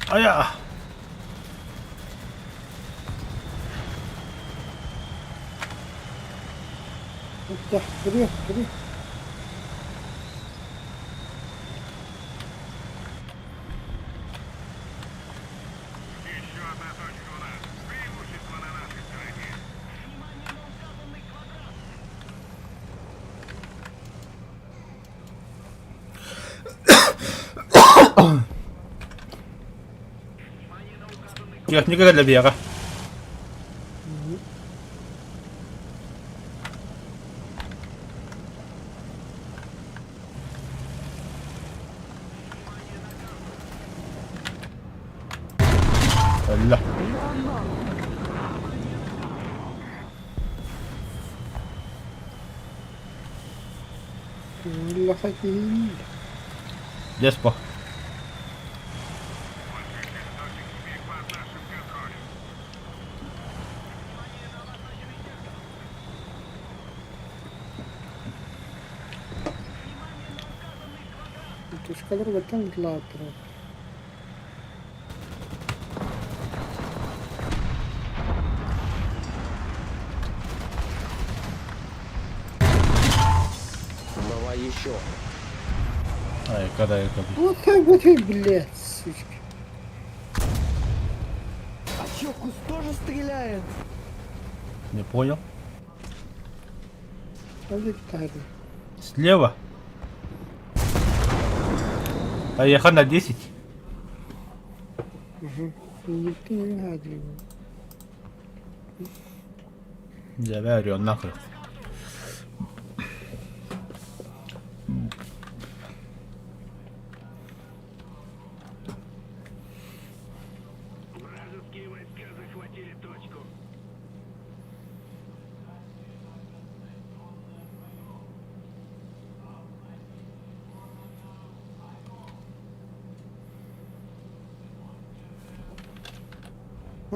Айа! Duruyor, duruyor. Еще одна точка у нас. Преимущество на нашей стороне. Техника кэллэ биһиэхэ. Өллө. Лохотин. Деспо. Теперь под нашим контролем. Тушкалар баттан лаатыра. Давай еще. Ай, когда это? Вот как бы ты, блядь, сучка. А чё, куст тоже стреляет? Не понял. Hadi гитара. Слева. Поехал на 10. Угу. Не надо. Я орён нахуй. Вражеские войска захватили точку.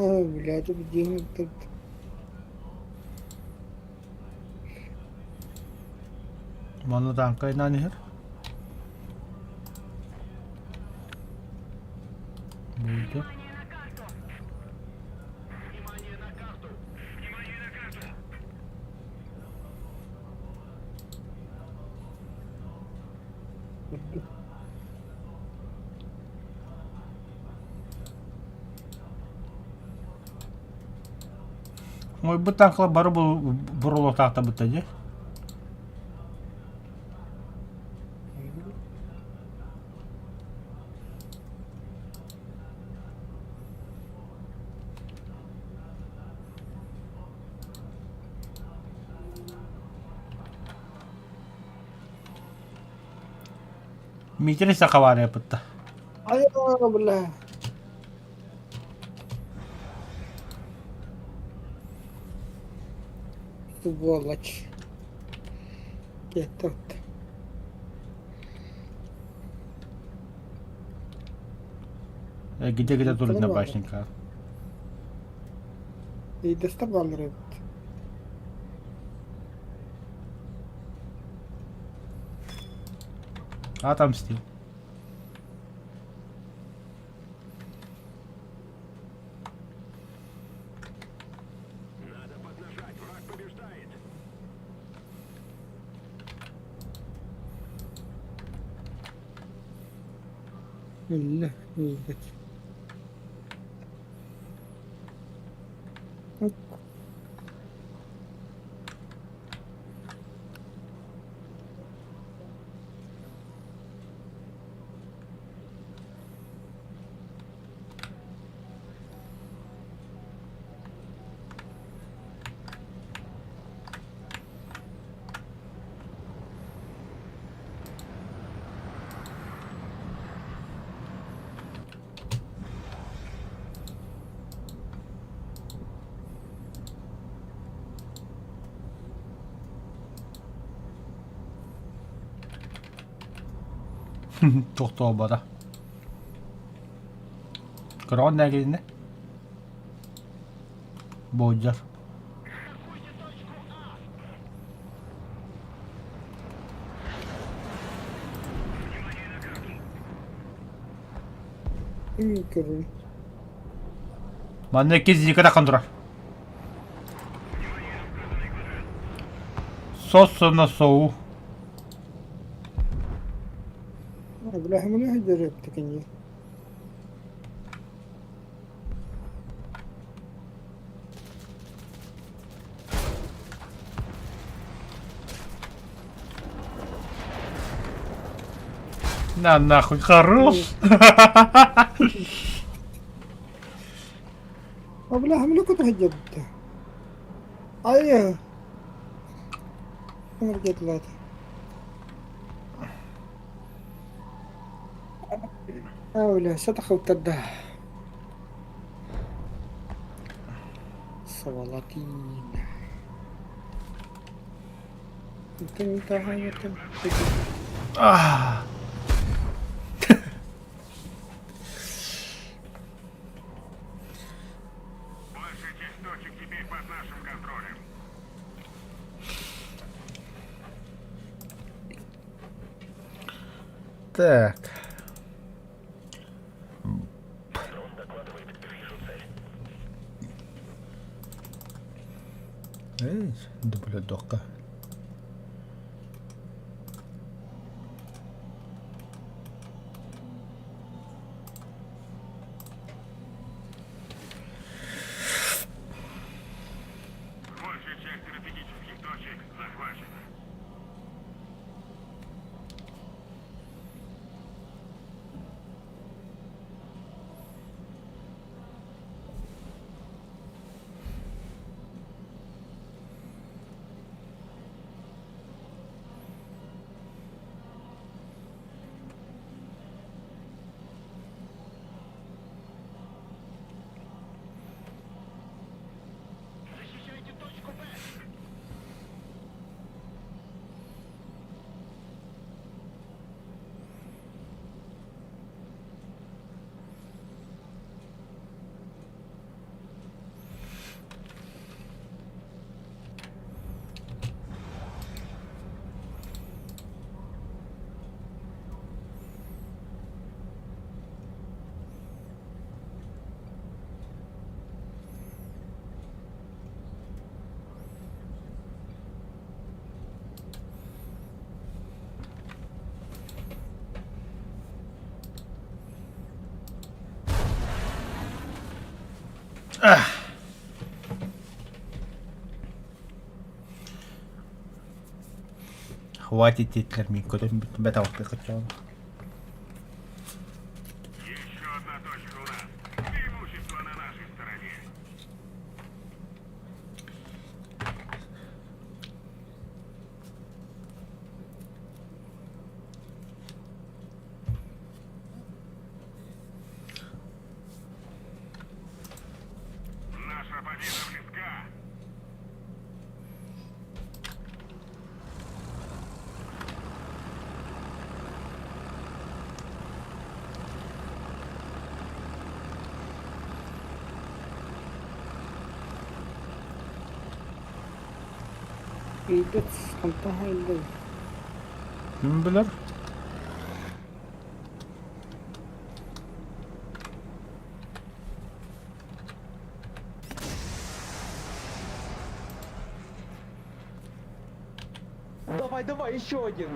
А, блядь, где тут? Манна тааҥка иһэр. Буйда. Ой, бу тааҥкалар бары бурулуохтаахтарбыт дии. Миитэрэй сахабаарыйаппытта. Ай, бля. Сволочь. Этот. Где-где турут на башенка. И доставал рыб. Отомстил. Надо поднажать, враг побеждает. Өллө, өлбөт. Тохтообото. Көрөҕүн да кэлиннэ? Буолдьар. Көрүн. Манна икки зика таххан турар. Сос-сонно соу. Бля, хэмэлэ дьөрөптүкүньи. На нахуй, хорош! Бля, хэмэлэ куту Айы. Энергетилер. Бля, сатахылтарда. Сволотина. Ah. Большая часть точек теперь под нашим контролем. Так. Эй, дублёдока. Большая часть стратегических точек захвачена. Хватит диэтилэр мин көтөн бүттүм бэт алтыахаччаҕын. Еще одна точка у нас. Преимущество на нашей стороне. Наша победа близка. Ыйбыт хантан хааллый? Ким билэр? Давай, давай, еще один.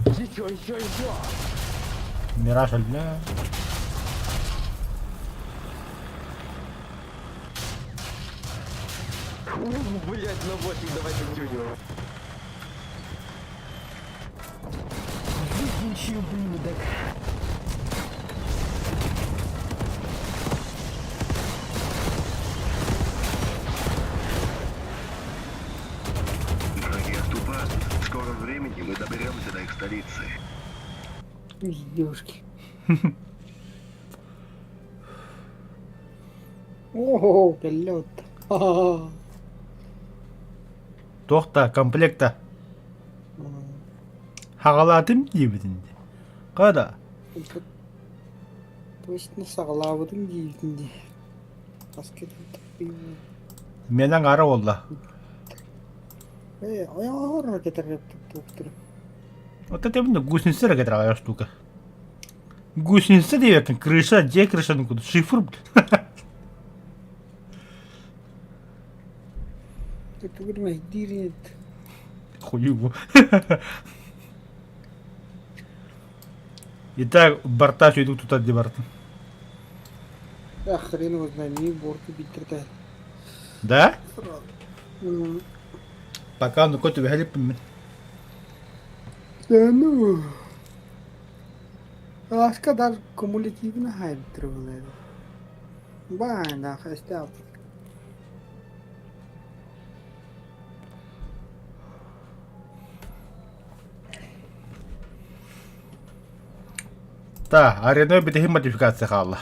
Еще, еще, еще. Мираж өллө. Блять, на 8, давай тюню. Выключи, ублюдок. Враги отступают. В скором времени мы доберемся до их столицы. Девушки. Ого, полет. Ха-ха-ха. Туох да комплекта хаҕалаатым диэбитин дии. Хада Точно саҕалаабытым диибитин дии. Хаска миэнэ аҥаара буолла. Ээ, ойоҕор кэтэр Вот это именно гусеница эрэ кэтэр аҕыйах штука. Гусеница диэбэккин, крыша, дьиэ крышатын курдук, шифр, блин. Дириэт. Хуй его. Итак, борта идут туда, где борта. А хрен его знает, не борт убить Да? Да Пока ну кот убегали. ну. Аска даже кумулятивно хайп трывлэр. Баа, хастяп. Да, арена битиһин модификация хаалла.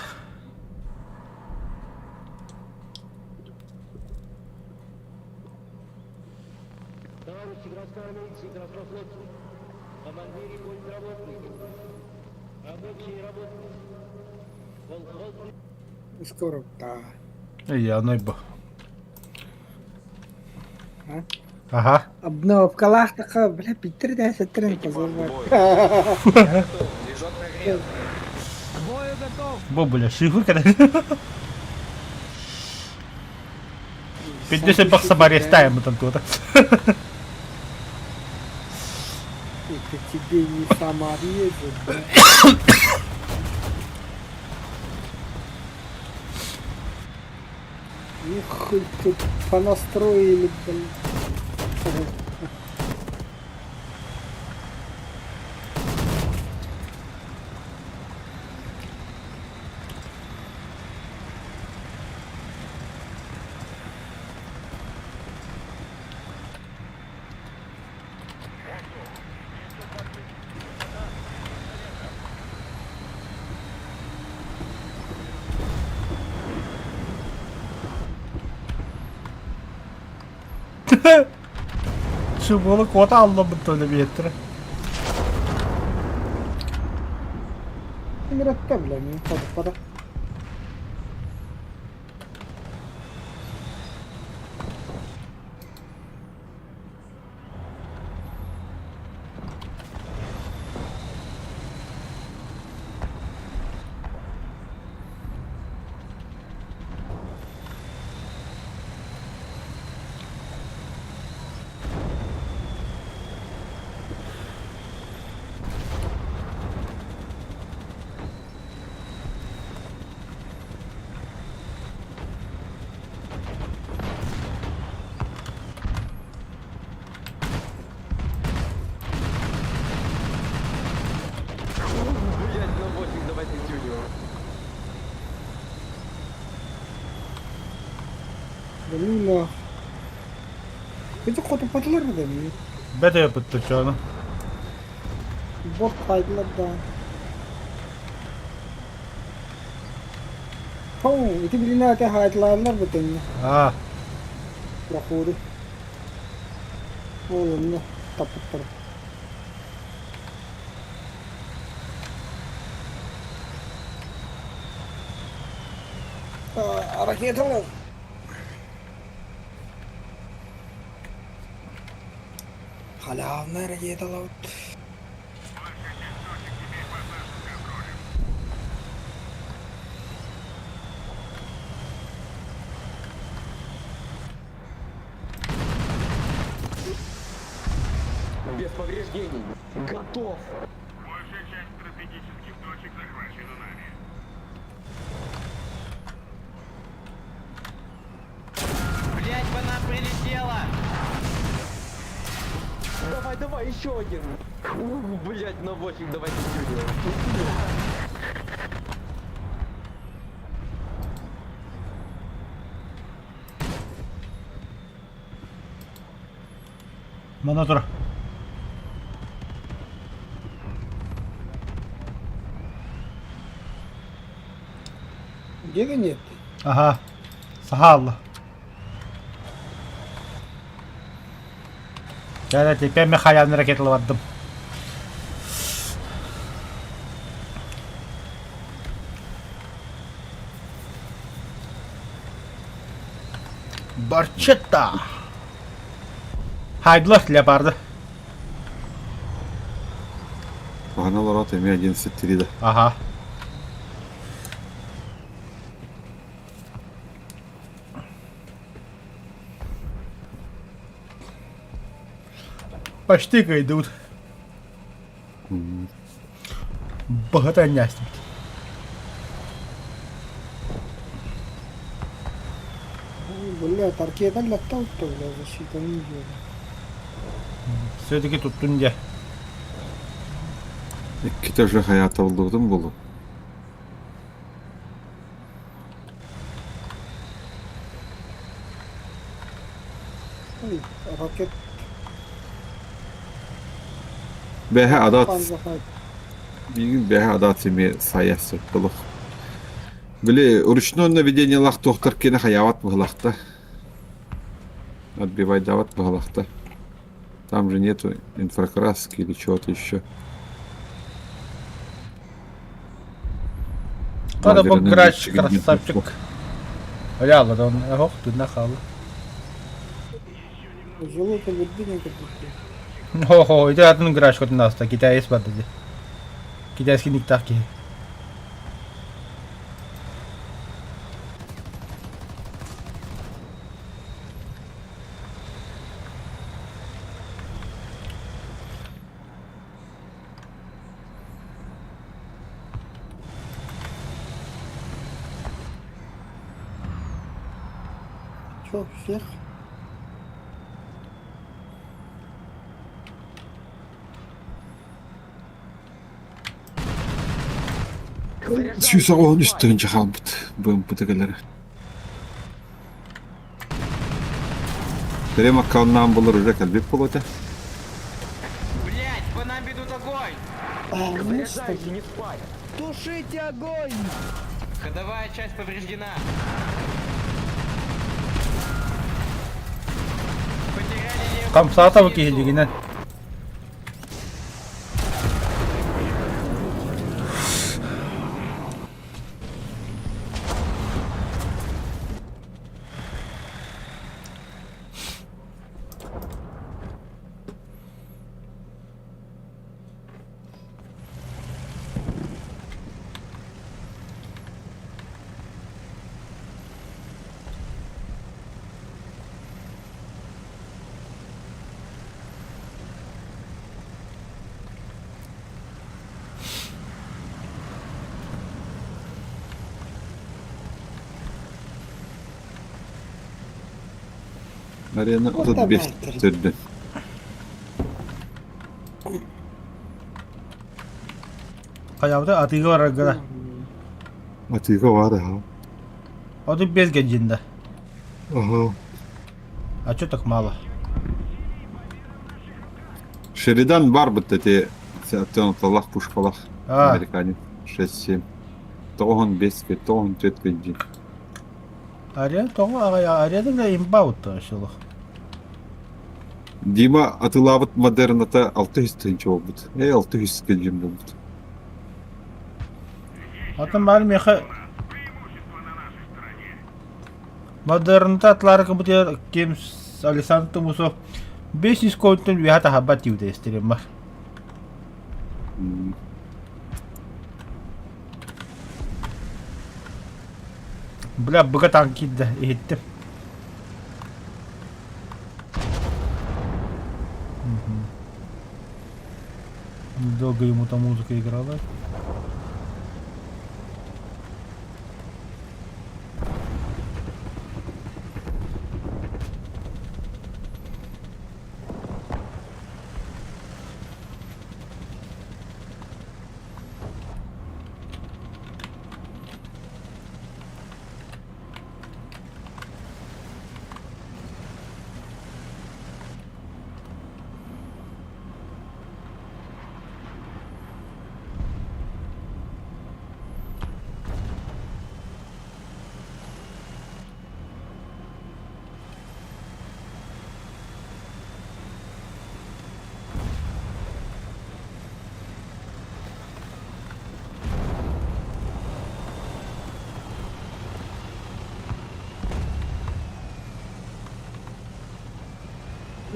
Товарищи красноармейцы и краснофлотцы, командиры политработники, рабочие и работницы, колхозные Скоро да. Эй, оно бо. А? Ага. Обновкалаах такая, бля, Питер да, сетрен позорвать. Движок прогрет. К бою готов. Бо, бля, шифр когда. 50 баксов арестаем там кто-то. Это тебе не саморезы, да? Нихуй тут понастроили, блин. Чуболу куота аллабыт öyle bir yettire. Ыҥыратта, бля, мин ходуппата. Да ну нах. Это хотуппатылар да ми. Бэт өпүттү чону. Бот хайдылар да. Хоу, ити билинэ ате хайдылааллар бу тэҥҥэ. Аа. Проходы. Ол онно таппыттар. Ракеталар. Халявная ракеталар. Большая часть точек теперь под нашим контролем. Без повреждений. Готов. Большая часть стратегических точек захвачена нами. Блять, по нам прилетело! Давай, давай, еще один. Ух, блять, на 8, давай его. Манна тур. Где нет? Аха. Сахалла. Да, теперь мен халявный ракеталабардым. Барчетта! Хайдлар леопарды. Погнал рот, имею 11-3 да. Ага. Почти идут. Богатанясть. Бля, ракета летал, бля, защита не идет. Все-таки тут тунде. Иккитэ уже хайаата буллубутум буолуо. Ой, ракет Бэһэ адаат панзахай. миигин бэһэ адаат эмиэ сайа сыттылых. Били ручной наведениелаах туохтар киэнэ хайаабат быһылахта. Отбивайдаабат быһылахта. Там же нету инфракраски или чего-то еще. Kada bu Лазерный грач лучик нет. красавчик. Аляла да он ох, тут нахал. Золото вердыня как Хо-хо, ити атын грач хоть нас та китаец бар dedi. Китайский никтах ки. Че, всех? 113 тыһыынча хаалбыт БМП кэлэрэ. Прям аккауннаан булар уже кэлбит буолуо этэ. Блять, по нам ведут огонь! А, ну что? Заряжайся, не спать. Тушите огонь! Ходовая часть повреждена. Потеряли левую Камсата гусеницу. киһилигинэн. Арена Вот 35 давай, төрдө. Хайабыта атыыга барарга. Атыыга баар аха. 35 генжинда. Ага. А чё так мало? Шеридан бар бытта те талах пушкалах А, американец 6-7. Тоҕон 5 тоҕон 4 кэнди. арена тоҕо аҕай арена да имба утта шылых. Дима атылаабыт модерната 600 тыһыынча буолбут. Э 600 кэлдьим буолбут. Атын баар миэхэ Преимущество на нашей стороне. модерната атлары кыбытыгар ким Александр Тумусов 500 контун үөһэ таһарбат диибитэ истэрим бар. Бля, быга таҥ киирдэ, иһиттим. Долго ему там музыка играла.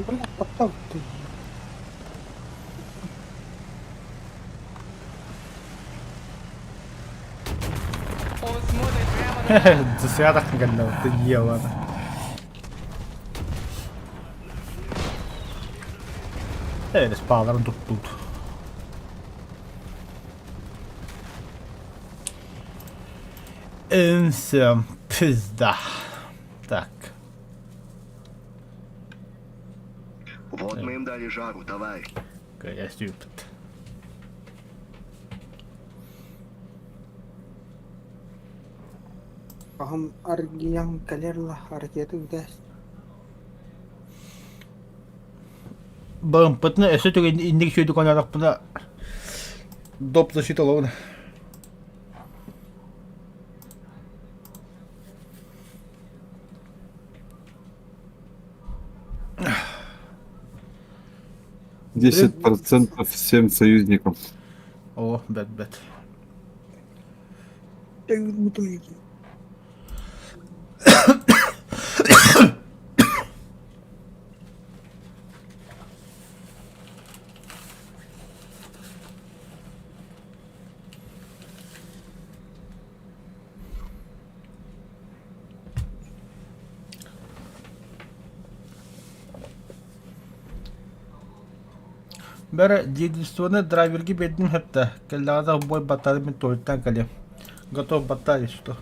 Бля, подтал ты. Он смотрит прямо на Засвятах кэллэ, ты ела. Edes paalaran tuttuut. Всё, пизда. Так. Вот мы им дали жару, давай. Я stupid. Аһым аргыйан кэлэр ла ракета үтэс. Бымпытны өссө түгэн инник сүйдүк оҥорохпуна доп защита олобун. 10% всем союзникам. О, бэт бэт. Бэрэ дединствоны драйверги биэрдим сөптө, кэллэҕинэ бой баттаары мин туалеттан кэлиэм. Готов баттари что.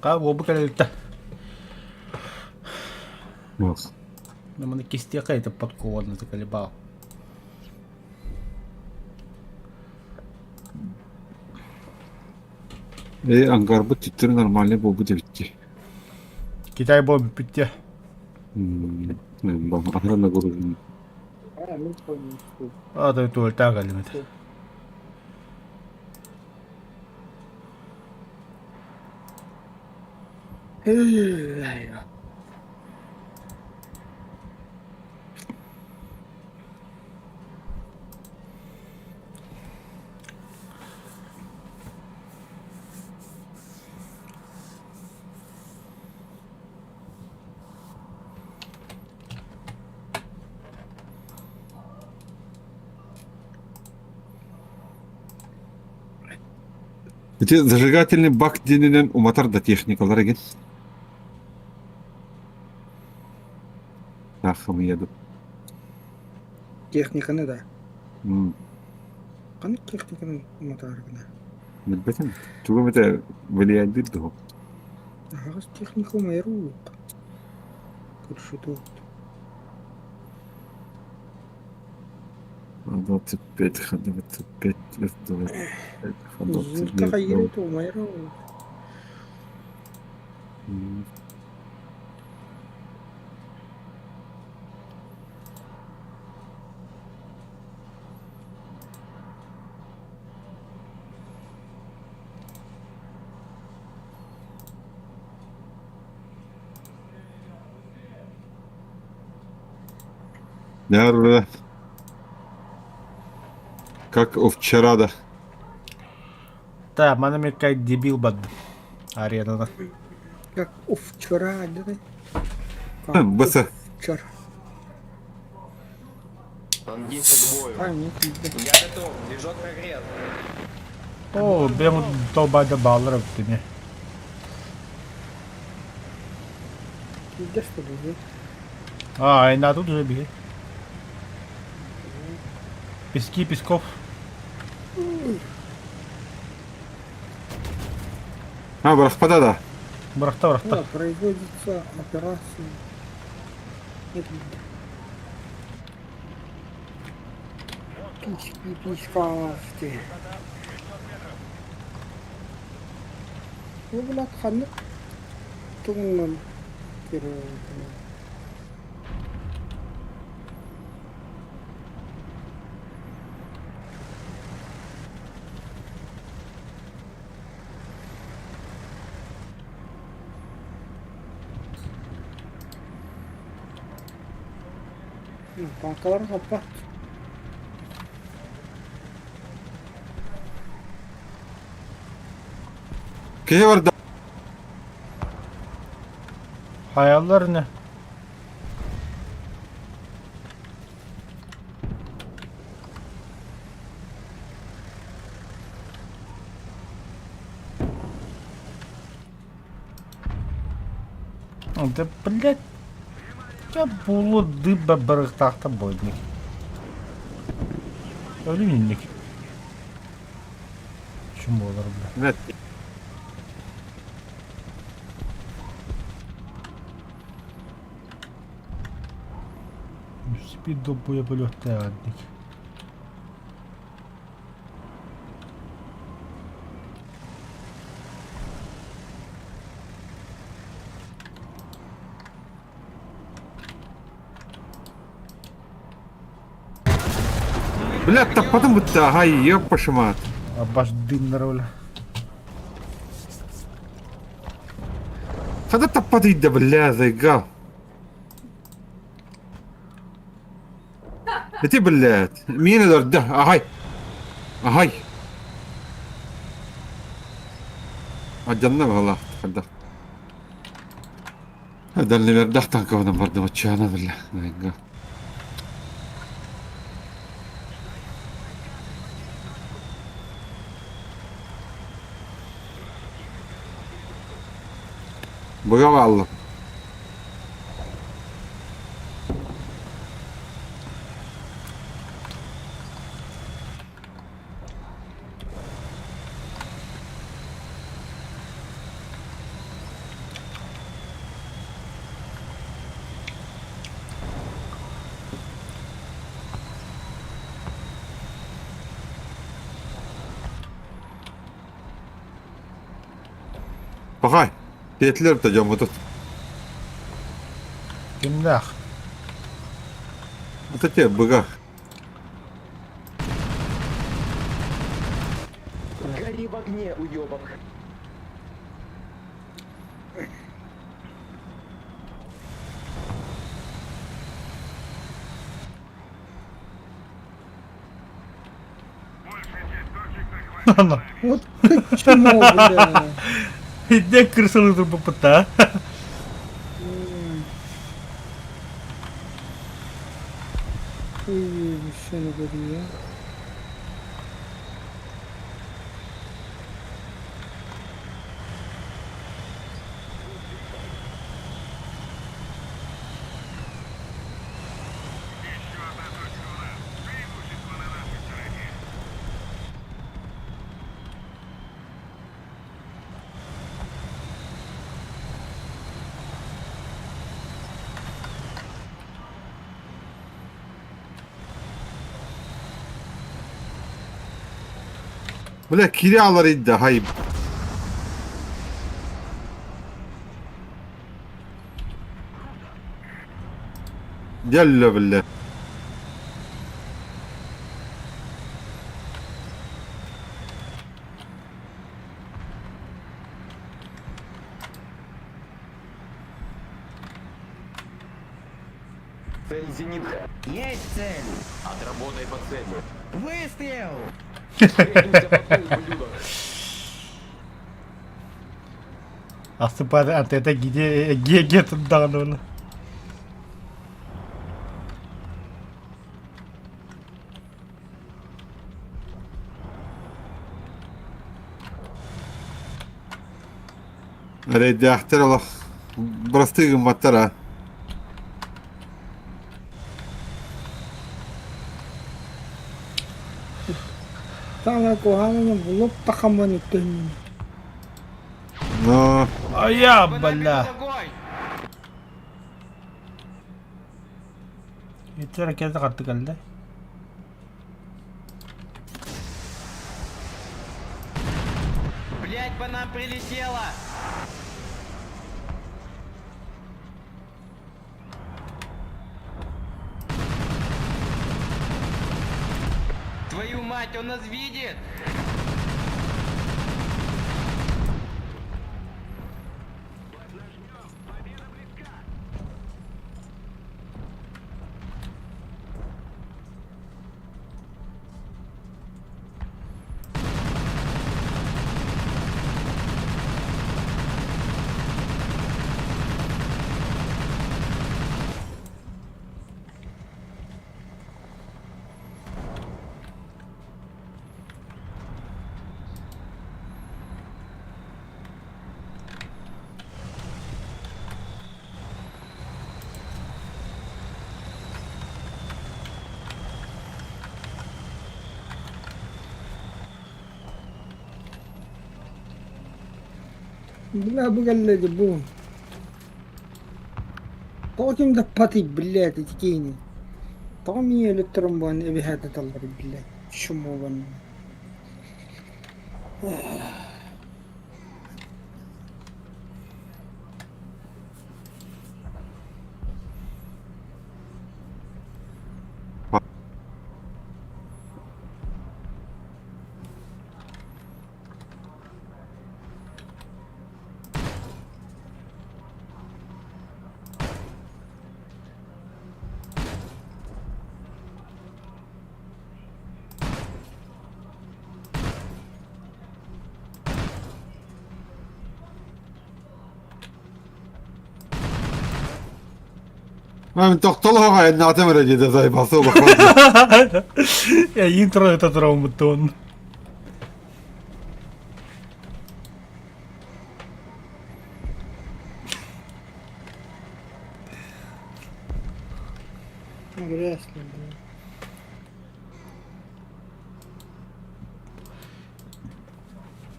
Ка уобу кэлэлтэ. Вот. Наманы кистиэхэ это подкованно заколебал. Э, ангарбыт түттүрү нормальный буолбут эбит Китай буолбут бүттэ. Охрана грузин. А, мин понял. А, то туалеттан кэллим этэ. Ити зажигательный бак диэнинэн уматар да техникалар игин. Таах хамыйа Техниканы да. М, Ханнык техниканы уматааргына? Билбэтим. Тугу эмэтэ влияйдыыр дуо? Аһаҕас техника умайар уук. Көрсүтүөт. 25, 25, 25, Зурка 29. хайыыр умайар уук. М. Nerede? Как вчера да. Да, маны как дебил бад аренаны. Как вчера, да? Как Баса. вчера. Танкисты к бою. А, нет, нет. Я готов, движок прогрет. О, бэм долбайда баллар өттүне. Где что ли, да? А, и на тут уже беги. Пески, песков. А, бырахпата да. Бырахта, бырахта. Да, производится операция. Нет, Письки, писькасти. Ну, блядь, ханнык тугунан кирээ. Танкалар хаппат. Киһи барда. Hayallar ne? Да, блядь, я булу дыба барыктахта бойник. Өлүмүнник. Чум болар, бля. Блядь. Спид добуя бөлөктәгәнник. Блядь, таппатым бутта. Хай, ёп пошимат. Баш дымнар бля. Хада таппаты да, бля, заигал. Ити, блядь. Мин да, ахай. Ахай. Адьянна бала, хада. Дальневердах танковынан бардым отчаяна, бля. Заигал. Быга аллым. Пахай. Тиэтилэр да дьоммутут. Кимнах? Это те быга. Гори в огне, уебок. Вот чмо, бля. Иде крысалы турбуппут Уебище говори, Еще одна точка у нас. Преимущество на нашей стороне. Бля, кире алар инде, хай. Дьэллэ бля. Цель зенитка. Есть цель! Отработай по цели. Выстрел! Встретимся потом, ублюдок. Асыпар антета гиде ге тындаҕын Эрэйдээхтэр олох бырастыы гымматтар а. Таҥа куһаҕаны булуп тахаммын үттүннүм. Но Ая, По нам бля. ведут огонь! Ити ракета хатты кэллэ. Блять, по нам прилетело! Твою мать, он нас видит! Бля, бу кэллэ дии бу. Тоҕо ким да патый, блядь, ити киһини. Тоҕо миигин өлөттөрөн буолан эбиһээтэталлар, блядь, чмо Мен тохтолоох айаннаатым эрэ диэтэ сайбасы олоххо. Эйиин туран ыта тураммыттын. Вряд ли, блядь.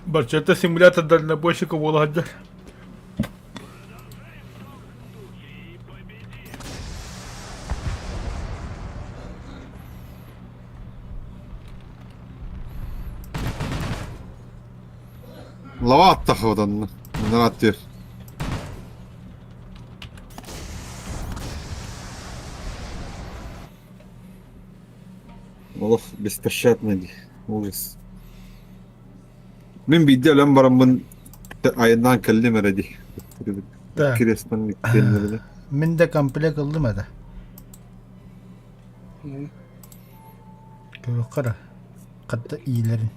Барчата симулятор дальнобойщика буола сылдьар. Лава аттахыбытанна. Нараттыр. Олох беспощадный дии. Ужас. Мин биирдэ өлөн бараммын айаннаан кэллим эрэ дии. Да. Кириэспин иккиэннэринэ. Мин да комплект ыллым этэ. Көрүөххэ эрэ. Хатта иилэрин.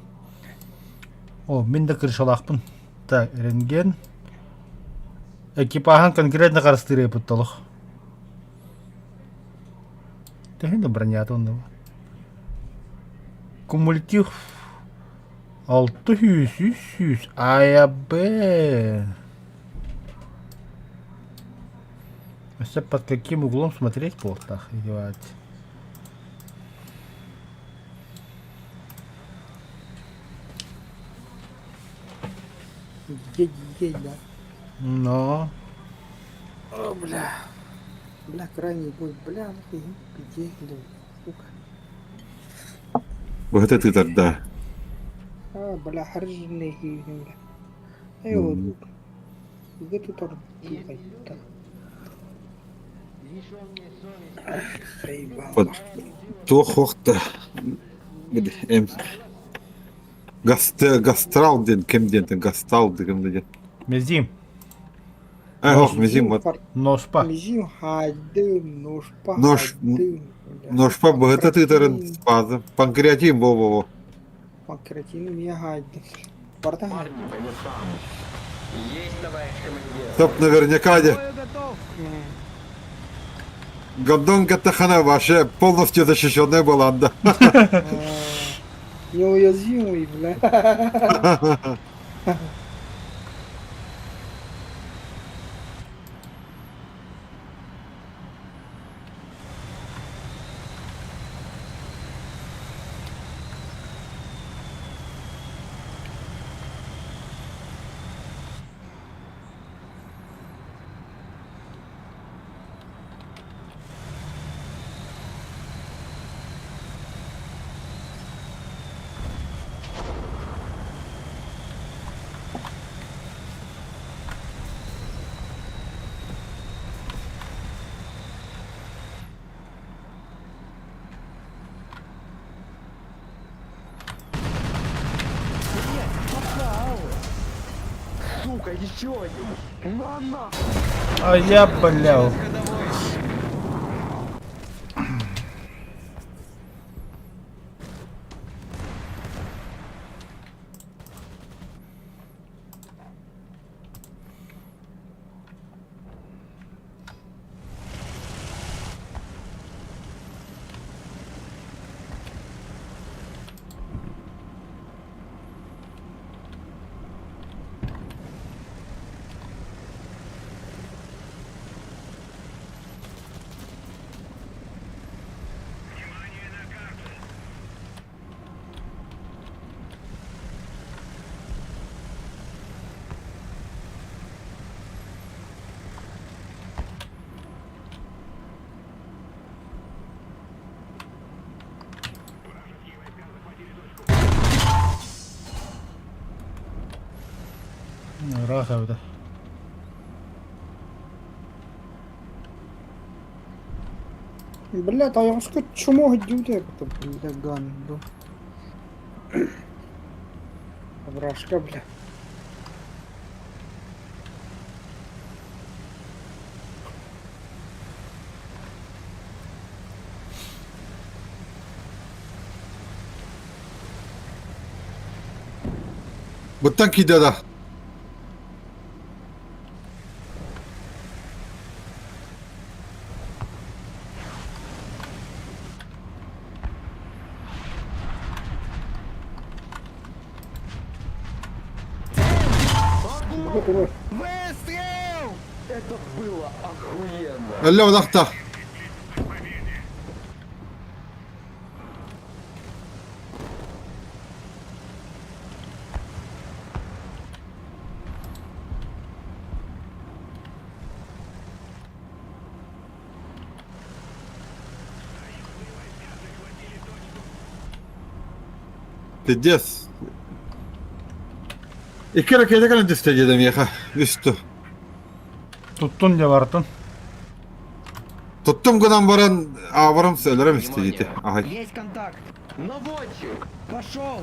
О, мин да крышалаахпын. Так, рентген. Экипаһын конкретно харыстыыр эпит толох. Төһө да бронята онно. Кумулятив 600 300 АЯБ. Өссө под каким углом смотреть буолтах идевать. Едь, едь, да. Но. О, бля. Бля, крайний бой, бля, нахуй, где, бля, сука. Быһыта тыытар да. А, бля, харжинный бля. Эй, вот. Где тут ордуха-то? Заебал. Туох хуохта. Эм. Гастрал диэн ким диэн гастал диэн диэн. Мезим. Э, ох, мезим вот. Ношпа. Мезим хадым, ношпа Нож- хадым. Ношпа быһыта тыытарын спазм. Панкреатин во-во-во. Панкреатин мне хадым. Барда Парни, по местам. Есть, товарищ командир. Топ наверняка де. Бою готов! Гондон Гаттахана вообще полностью защищенная была, да. Неуязвимый, бля. Сука, еще один. На нахуй. А я, бля. Ыраах эбитэ. Бля, тайҕаска чмо дьүтэ бля ганду. Вражка, бля. Буттан киирдэ да. Выстрел! Это было охуенно. Өллө одахта. Пиздец. Икки ракета кэлэн түстэ диэтэ миэхэ. Үстү. Туттун дьэ бартын. Туттум гынан баран аабарым өлөрөм исти диэтэ. Аһай. Есть контакт! Наводчик. Пошел!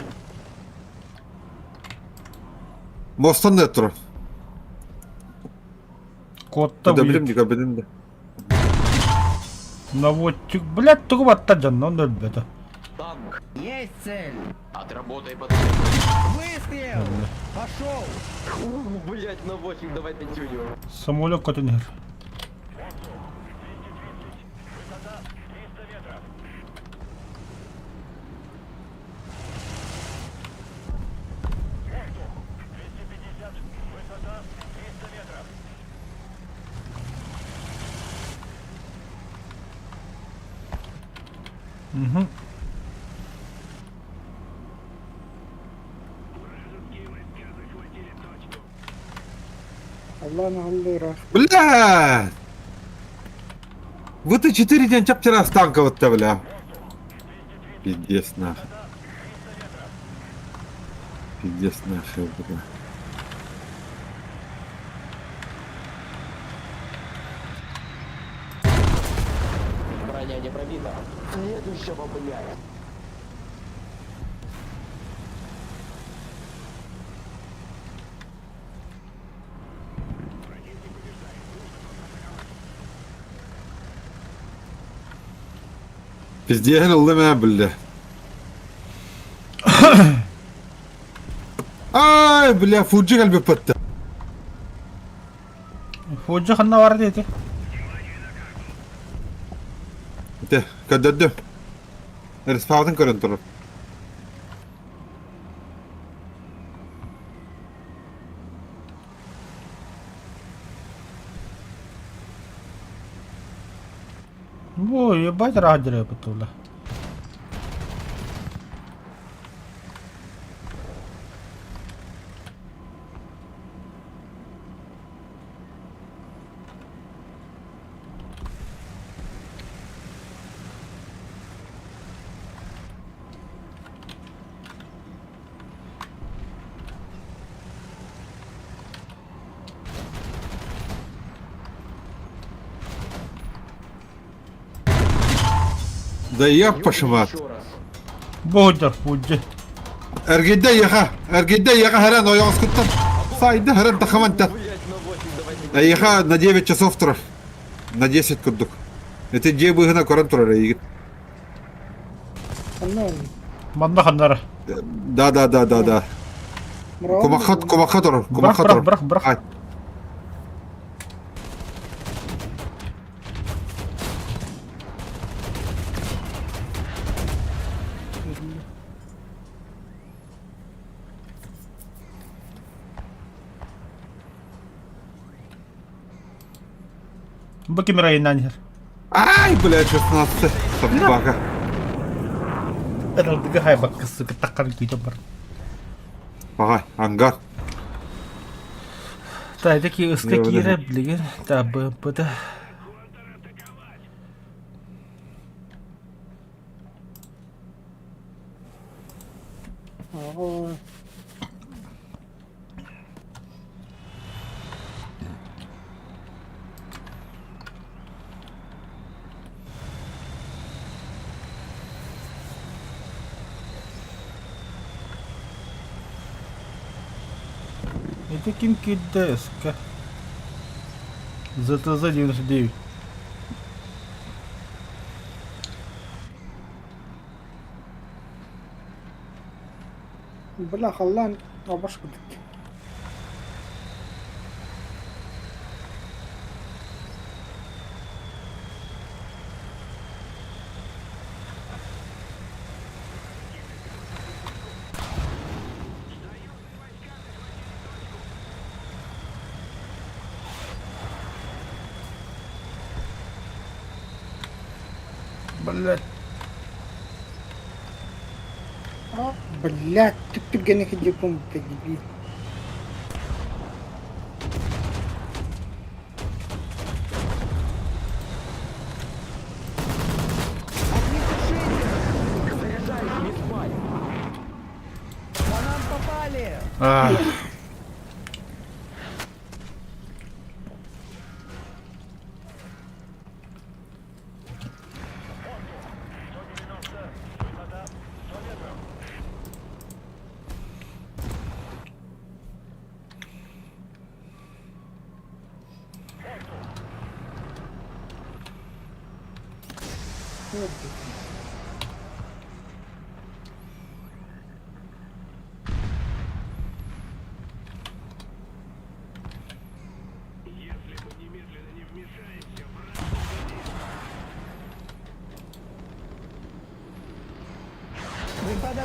Мостан да турар. Куотта Да билим выйдет. дикабедин да. Наводчик, блядь, тугу батта дьоннон өлбөтө. Танк. Есть цель! Отработай по целям. Выстрел! Пошел! Ух, блять, на 8, давай пятюню. Самолет көтөн иһэр. Угу. Аллаан аһыллыыра. Бля! ВТ-4 диэн чап-чараас танковатта, бля. Пиздец нахуй. Пиздец нахуй, бля. Броня не пробита. Следующего, блядь. Пиздец, ыллым ээ, бля. Ай, бля, Фуджи кэлбиппэттэ. Фуджи ханна бар диэти? Ити, көрдөрдүм. Респаунын көрөн турар. Бу ебать раадыры бутула. Да ёб вашу мать. Еще раз. Бу Фуджи. Эргийдэ эйиэхэ, эргийдэ эйиэхэ хэрэн ойоҕоскуттан сайда хэрэн тахамантан. Блять, на 8, давай пятюню. Эйиэхэ на 9 часов турар. На 10 курдук. Ити дьиэ быыһынан көрөн турар эйигин. Ханна ол? Манна ханнара. Да, да, да, да, да. Мыраҕын Кумахха, буолуо. кумахха турар, Бырах, кумахха бырах, турар. бырах, бырах. Ай. Бу ким райынан иһэр? Ай, блядь, 16. Собака. Ыралдыга хайбакка сука таххан күүтэн бар. Ага, ангар. Та ити ыска киирэ билигин та БМП-да Ага. Ити ким киирдэ ыска? ЗТЗ-99. Бля, халлаан абаш курдук. Блять. А, блядь, түп-түргэнник кирдиэхпин бутта дебил. Заряжаюсь, не спать. По нам попали! А.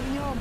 огнем!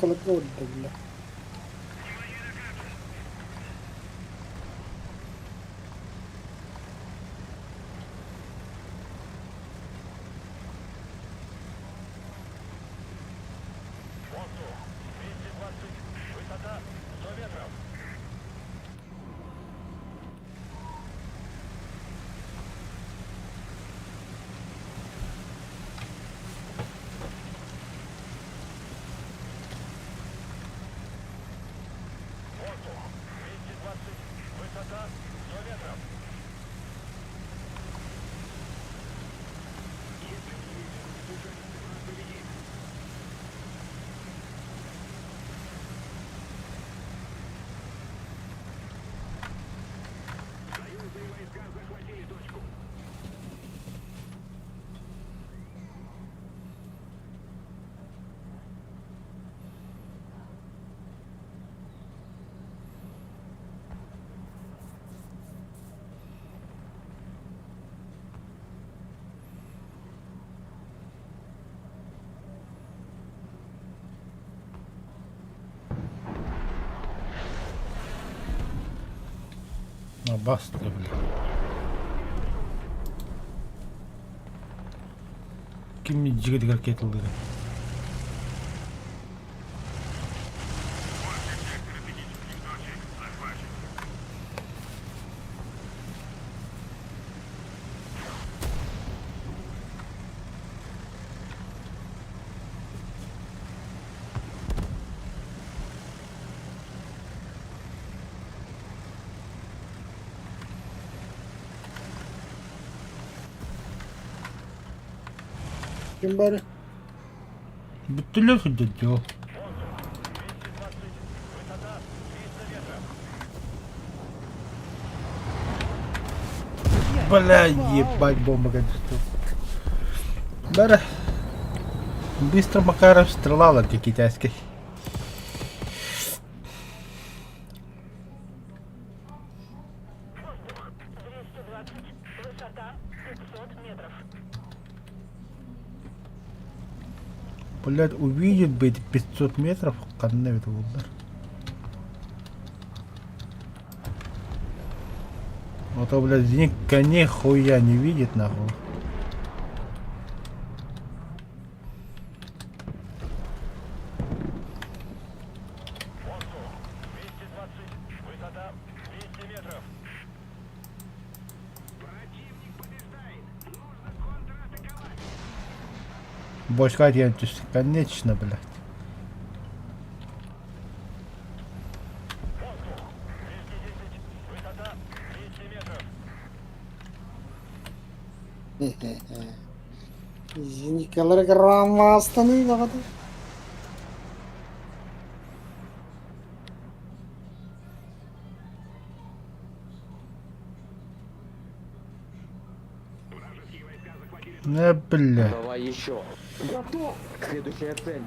Колокол, бля. Баста, бля. Ким дьиҥэр ракеталыыр? Большая часть стратегических точек захвачена. Ким бары? Бүттүлэр сылдьар дьол. Бля, ебать, бомба, конечно. Бара. Быстро Макаров стрелял как китайский. Блядь, увидит бы эти 500 метров, ханна эбит буоллар. А то, блядь, ни коней хуя не видит, нахуй. Противник побеждает. Нужно контратаковать. Бочка диэн конечно, блядь. Зеникалар граммастаны баҕата. Вражеские войска захватили Не, блядь. Давай еще. Готов! Следующая цель.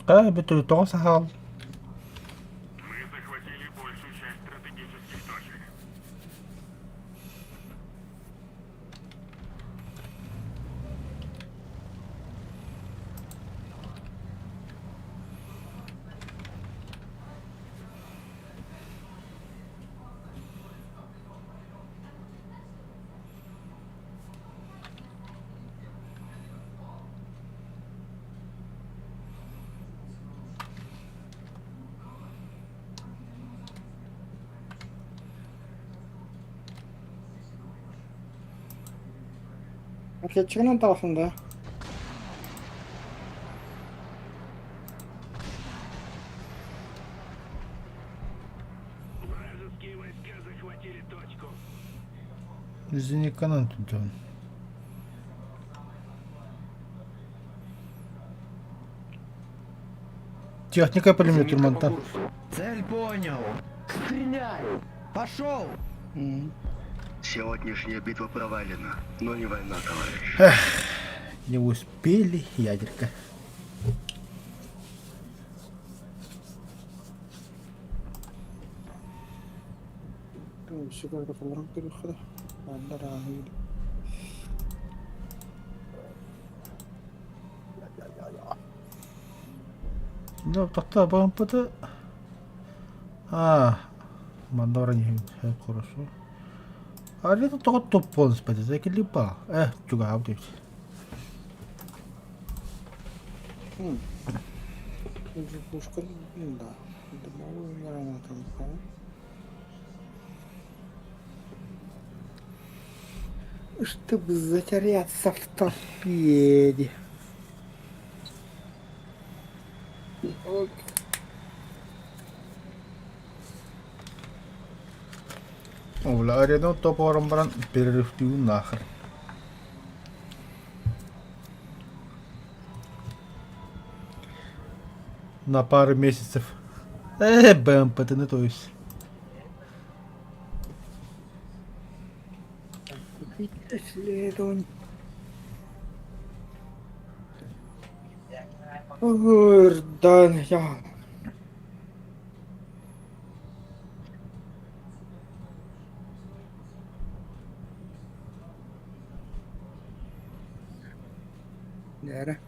А, бүтүр тоҕо сахал. Мы захватили большую часть стратегических точек. Ракетчигынан таҕыстым да. Вражеские войска захватили точку. Зениканан тутан. Техника пулемет Зенитка по мантан. курсу. Цель понял. Стреляй! Пошел. Сегодняшняя битва провалена, но не война, товарищ. Не успели, ядерка. Ну, тоқта БМП-ты... А, манна баран иһэбин. Хорошо. А это тоҕо топ буолан испэтэ, килипа. Чугаһаабыт эбит. Пушка, да. Дымовую гранату. Чтобы затеряться в торпеде. Ок. Ола арена топором баран перерывтүүн нахер. На пару месяцев. БМП ты не то есть. Купить исследование. Ырдан я. Нere?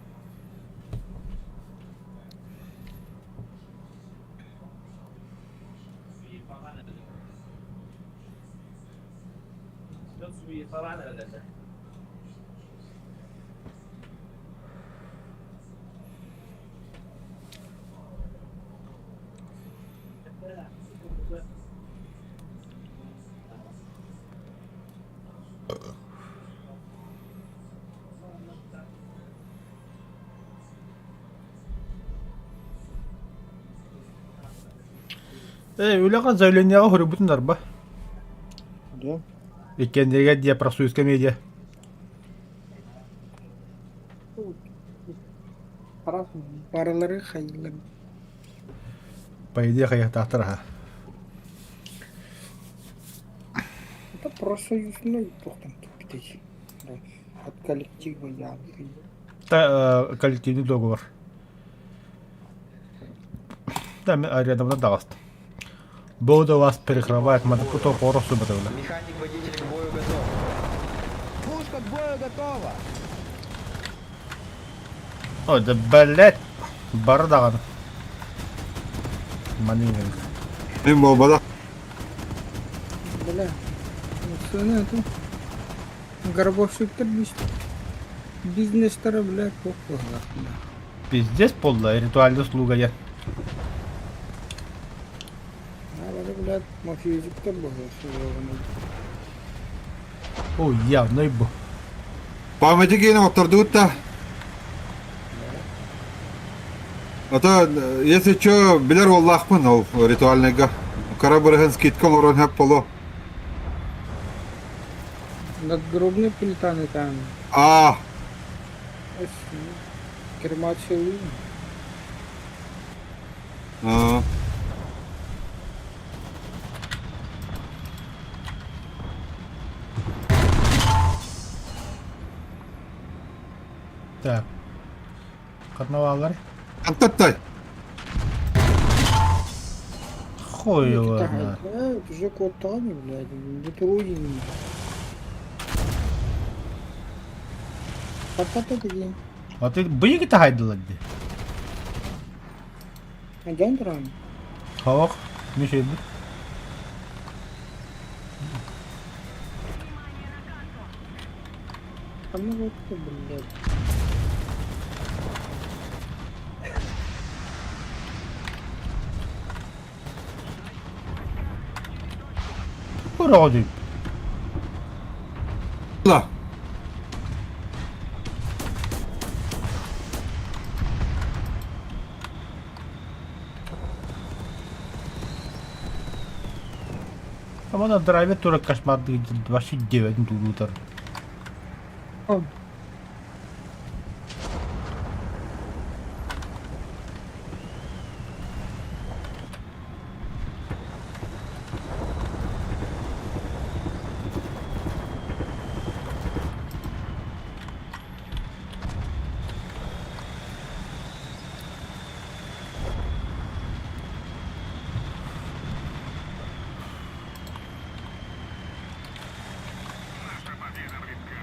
Үлэҕэ заявлениеҕа суруйбутун арба. Да. Иккиэннэригэр диэ профсоюзка медиа. Барылары хайылар. По идее хайахтаахтар аха. Это профсоюзный туохтан тупитый. От коллектива я. Та коллективный договор. Да, рядом даст. Буду вас перекрывать, мадапуто поросу батавла. Механик-водитель к бою готов. Пушка к бою готова. Ой, да блять. Бардаган. Манин. Мин буолбатах. Бля. Ну, это. Гробовщиктар бизнестара, бля, похуй. Пиздец полла, ритуальная услуга я. А, блядь, мафиозиктар был. Ой, явно и бу. Памяти киинэ оттардыбыт да. А то, если что, билэр уоллаахпын ол ритуальныйга. Кара бырыһын скидка оҥорон сөп боло. Надгробная плита не там. Аа, Кремация. аа. Так. Карнаваллар. Антаттай. Хуй его знает. Уже кот-тани, блядь, бутылуин. А ты быйгы хайдылар ди. Агентран? Хавах, мешеді. Там ну вот, блядь. Уроды. Ла. Амана драйвер тура кошмардыы 29 туутар. Наша победа близка.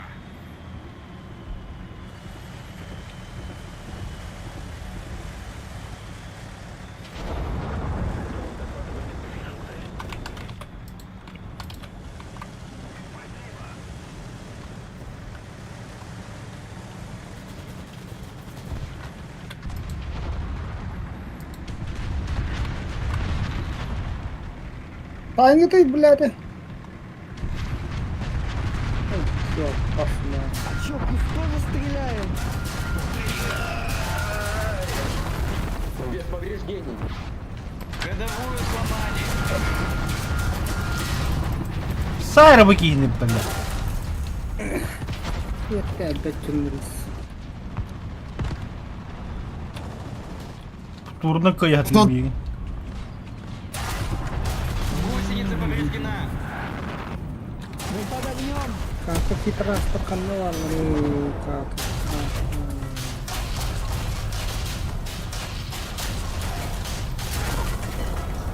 Таҥытай, блядь. Все, пошла. А чё, куст тоже стреляет? Без повреждений. Ходовую сломали. Сайра выкинь, бля. И опять дотянулись. Турна кыят Что? миигин. Гусеница повреждена. Мы под огнем. Как транспорт канал, как.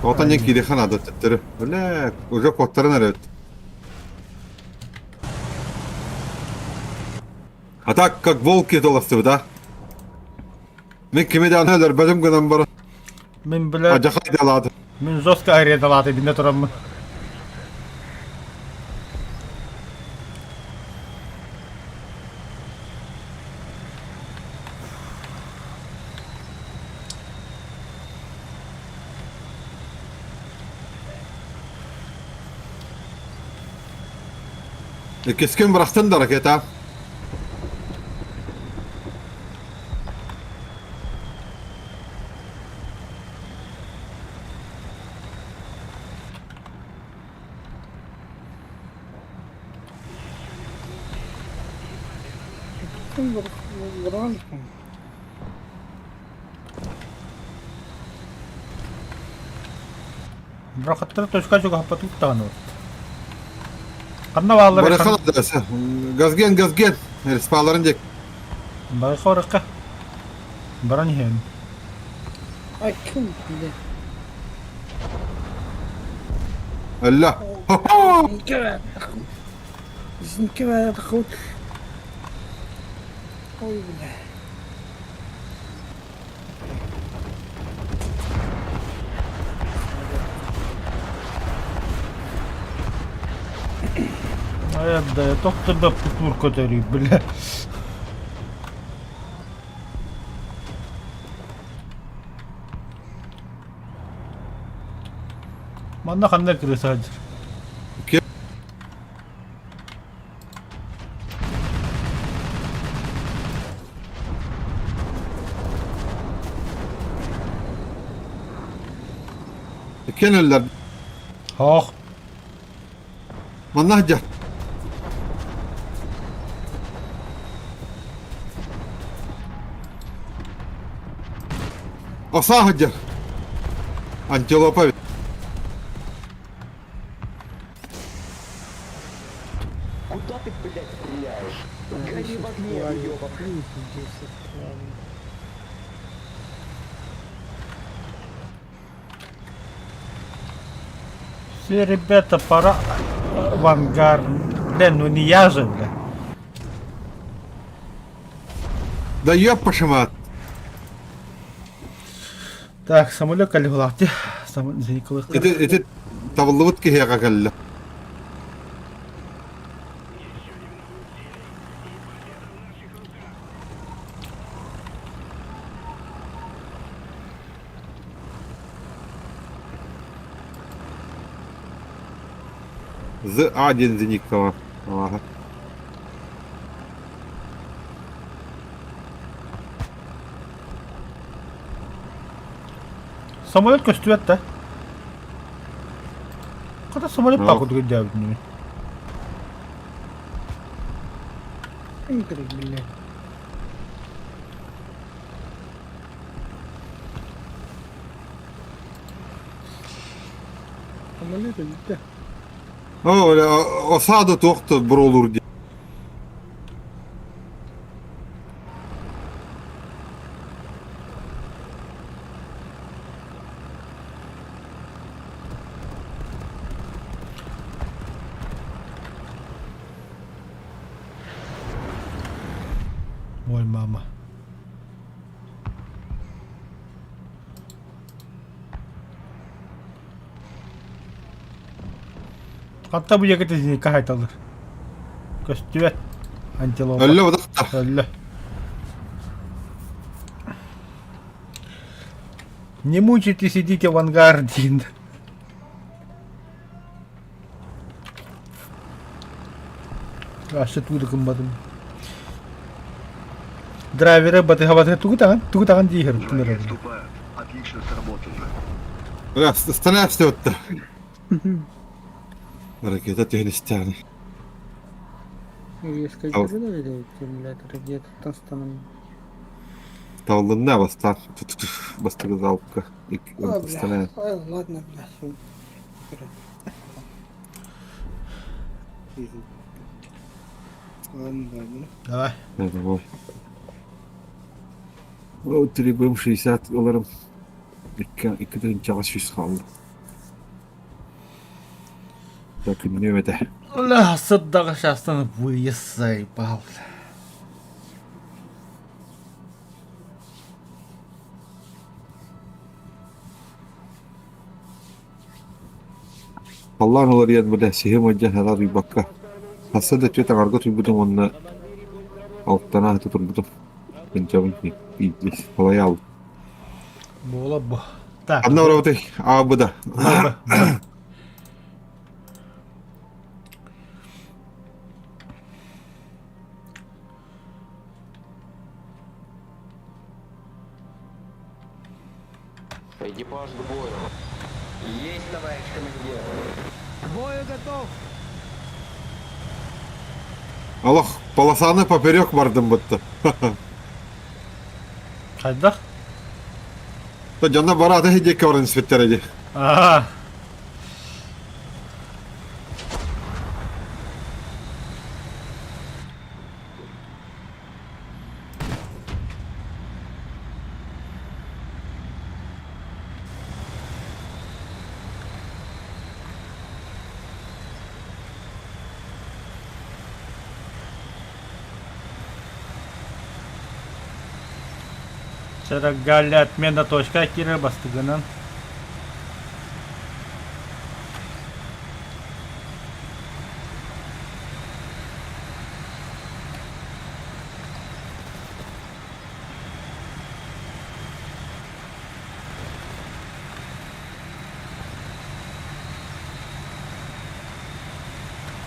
Отан не кирихан ада төттөрү. Бля, уже коттарын эрэ. А так, как волки доластыбы, да? Мен кими да өлөрбөтүм гынан баран. Мин бля, Ажахай далады. мин жестко арендалаты бинде тураммын. Кескин бырахтын да ракета. Бырахаттар точка чугаһаппат уттаҕын Ханна бааллар Барахан адреса. Газген, газген. Респаларын дек. Барыха орыкка. Баран иһэм. Ай, ким, блядь. Алла. Ой, бля. Ай, да, тохто да путур көтөрүй, бля. Манна ханна крыса сылдьар? Кен өллөр. Хоох. Манна жа. Оса жа. Антилопа. Куда ты, блядь, стреляешь? Гори в огне, уёбок. Все, ребята, пора в ангар. Бля, ну не я же, бля. Да ёб пошимат. Так, самолет калигулахти. Самолет Ити ити табыллыбыт киһиэхэ кэллэ. З А1 Зеникова. Ага. Самолет көстүбэт да. Хата самолет Ох. пакутугар дьаабытын Игорь, блядь. Самолет өлдө. О, осада туохта бролур дии. Ой, мама. Хатта бу якete хаайталар. Көстүбэт. Антилопа. Өллө бодохта. Өллө. Не мучайтесь, идите в ангар, Дин. Ащы тугу гымматым. Драйверы батыха батыха тугу таҕан, тугу таҕан диэхэр Враги отступают. Отлично сработано. Бля, станаешься вот Ракета түһэн истэҕинэ. Несколько где-то там Таллынна бастаан бастакы залпка. Ой, бля. Ой, ладно, бля. Ладно, ладно. Давай. Давай. О, 3 60 ыларым. Икки икки тыһыынчаҕа сүүс хаалла. Так, күннүөм этэ. Бля, сырдаҕа шастан выезжай, Халлаан уларыйан бile сиһим ыдьан хара утуйбакка. Хасса да түөрт аҥарга утуйбутум уонна алтан аһыта турбутум. Кынчабын пиздец балай Буола бу. Так. Анна барабытай аабыда. Б, Б. Экипаж к бою. Есть, товарищ командир. К бою готов! Алах полосаны поперек бардым бытты. Хайдах? Та дьонно бараата хидиэккэ баран испиттэрэ дии. Аа. Чарагалля отмена точка киирэр бастыгынан.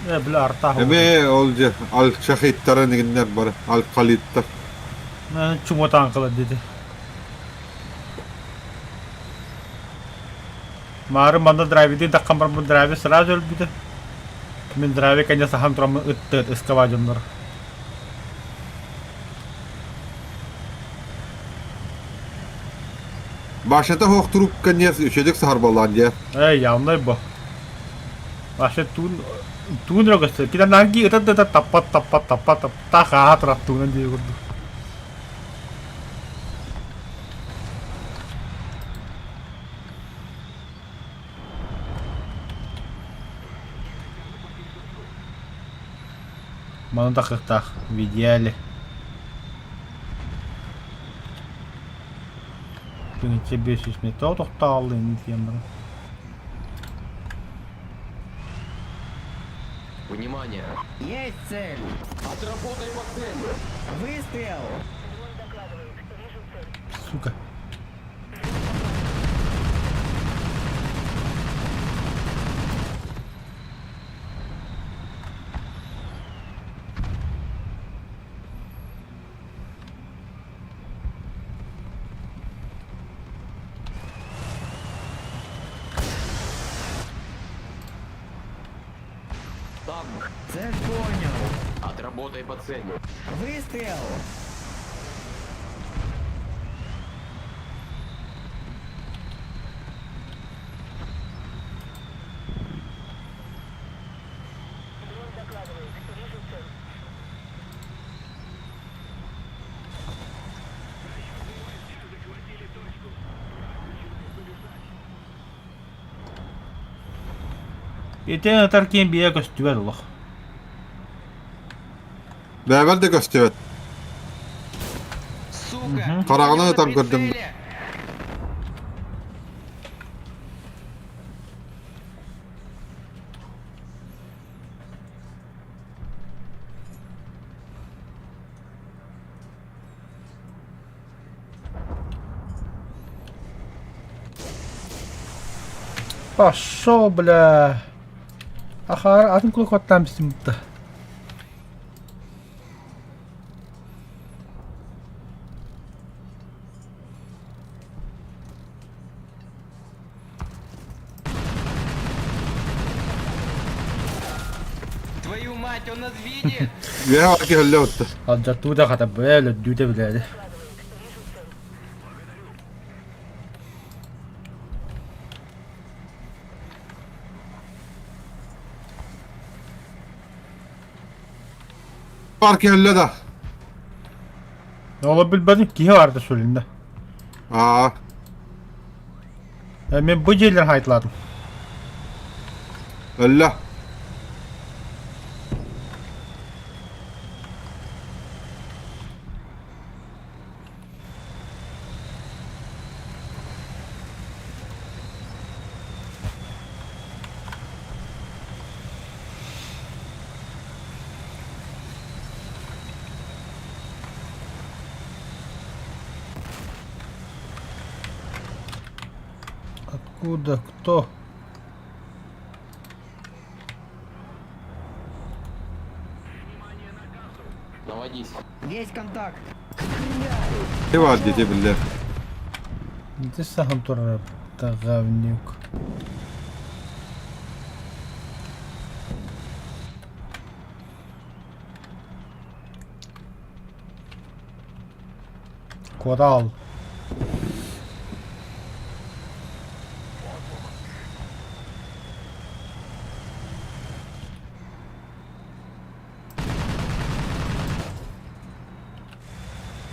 Э, бля, артах. Эмээ ол дьэ алчахиттара нигиннэр бары алкалиттар. Чумотаан кылар диэти. Маары манна драйвидин таххан барбын драйви сразу өлбүтэ. Мин драйви кэннэ сахан тураммын ыттыт ыскаба дьоннор. Башата суох трубка не үчүгдүк саһарбалаан дьэ. Эй, явнай бо. Вообще туун туун рогасы. Кида наги ыта да таппат таппат таппат тапта хаа турар туунан дии курдук. Маны тахыктаах в идеале. Күнүччэ 500 метр тохтооллун диэн баран. Внимание! Есть цель! Отработай по цели! Выстрел! Сука. главных. Цель понял. Отработай по цели. Выстрел! Ити ытар киин биэ көстүбэт олох. Бэйэбэр да көстүбэт. Сука! Хараҕынан На ытан көрдүм. прицеле! Пошел, бля. Ахаар атын кулакаттаан бистим бутта. Твою мать, он нас видит! Үөһэ барки өллө отта. Алдьаттуу да хата бля өлөрдүүтэ билээди. Барки өллө да. Ола билбэтим киһи баарда сүлүннэ. Аа. Мен бу дьиэлэр хайтлаатым. Өллө. Откуда? Кто? Наводись. Есть контакт. Ти бар дете биллэр. Ити сахан турар говнюк. Коралл.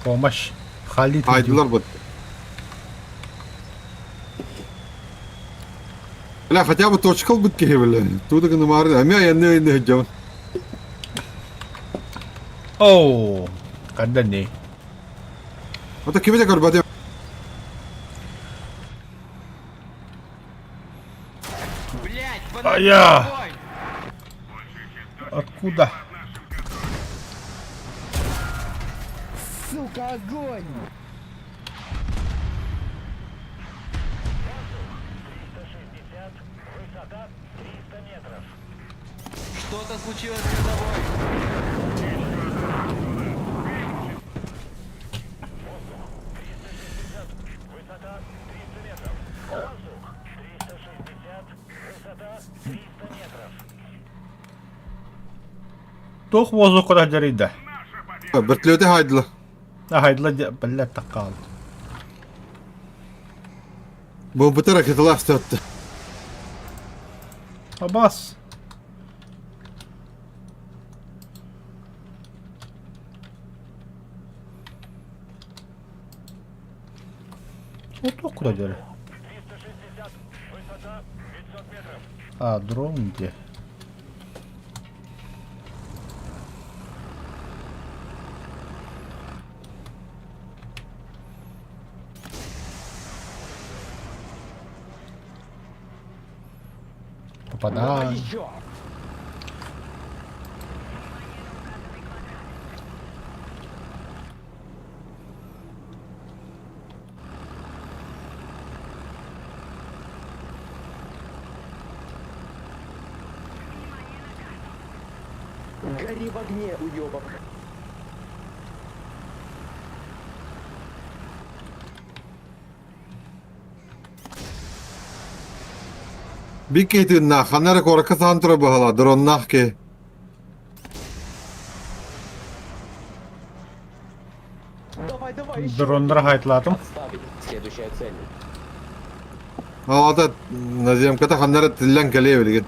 Помощь. Халит. Хайдылар бут. Бля, хотя бы точка ылбыт киһи бля. Туда гынымаары, эмиэ айанны айанны сылдьабын. Оо, ханна не? Ото кими да көрбөтүм. Блять, по нам А я! огонь! Откуда? Сука, огонь! Что-то случилось с тобой! Туох воздухка дьарыйда? Бөртлөтө хайдылар. Ахайдыла биллэ таккаал. Бомбыта ракеталар астатты. Абас. Ол туох куда дьары? А, дрон где? Попадай. Еще! Гори в огне, уебок. Биир киһи тыыннаах, ханна эрэ куоракка саһан турар быһалаах, дроннаах киһи. Давай, давай, еще Дроннары один. хайтылаатым. Отставить. Следующая цель. Ол ата наземката ханна эрэ тиллэн кэлиэ билигин.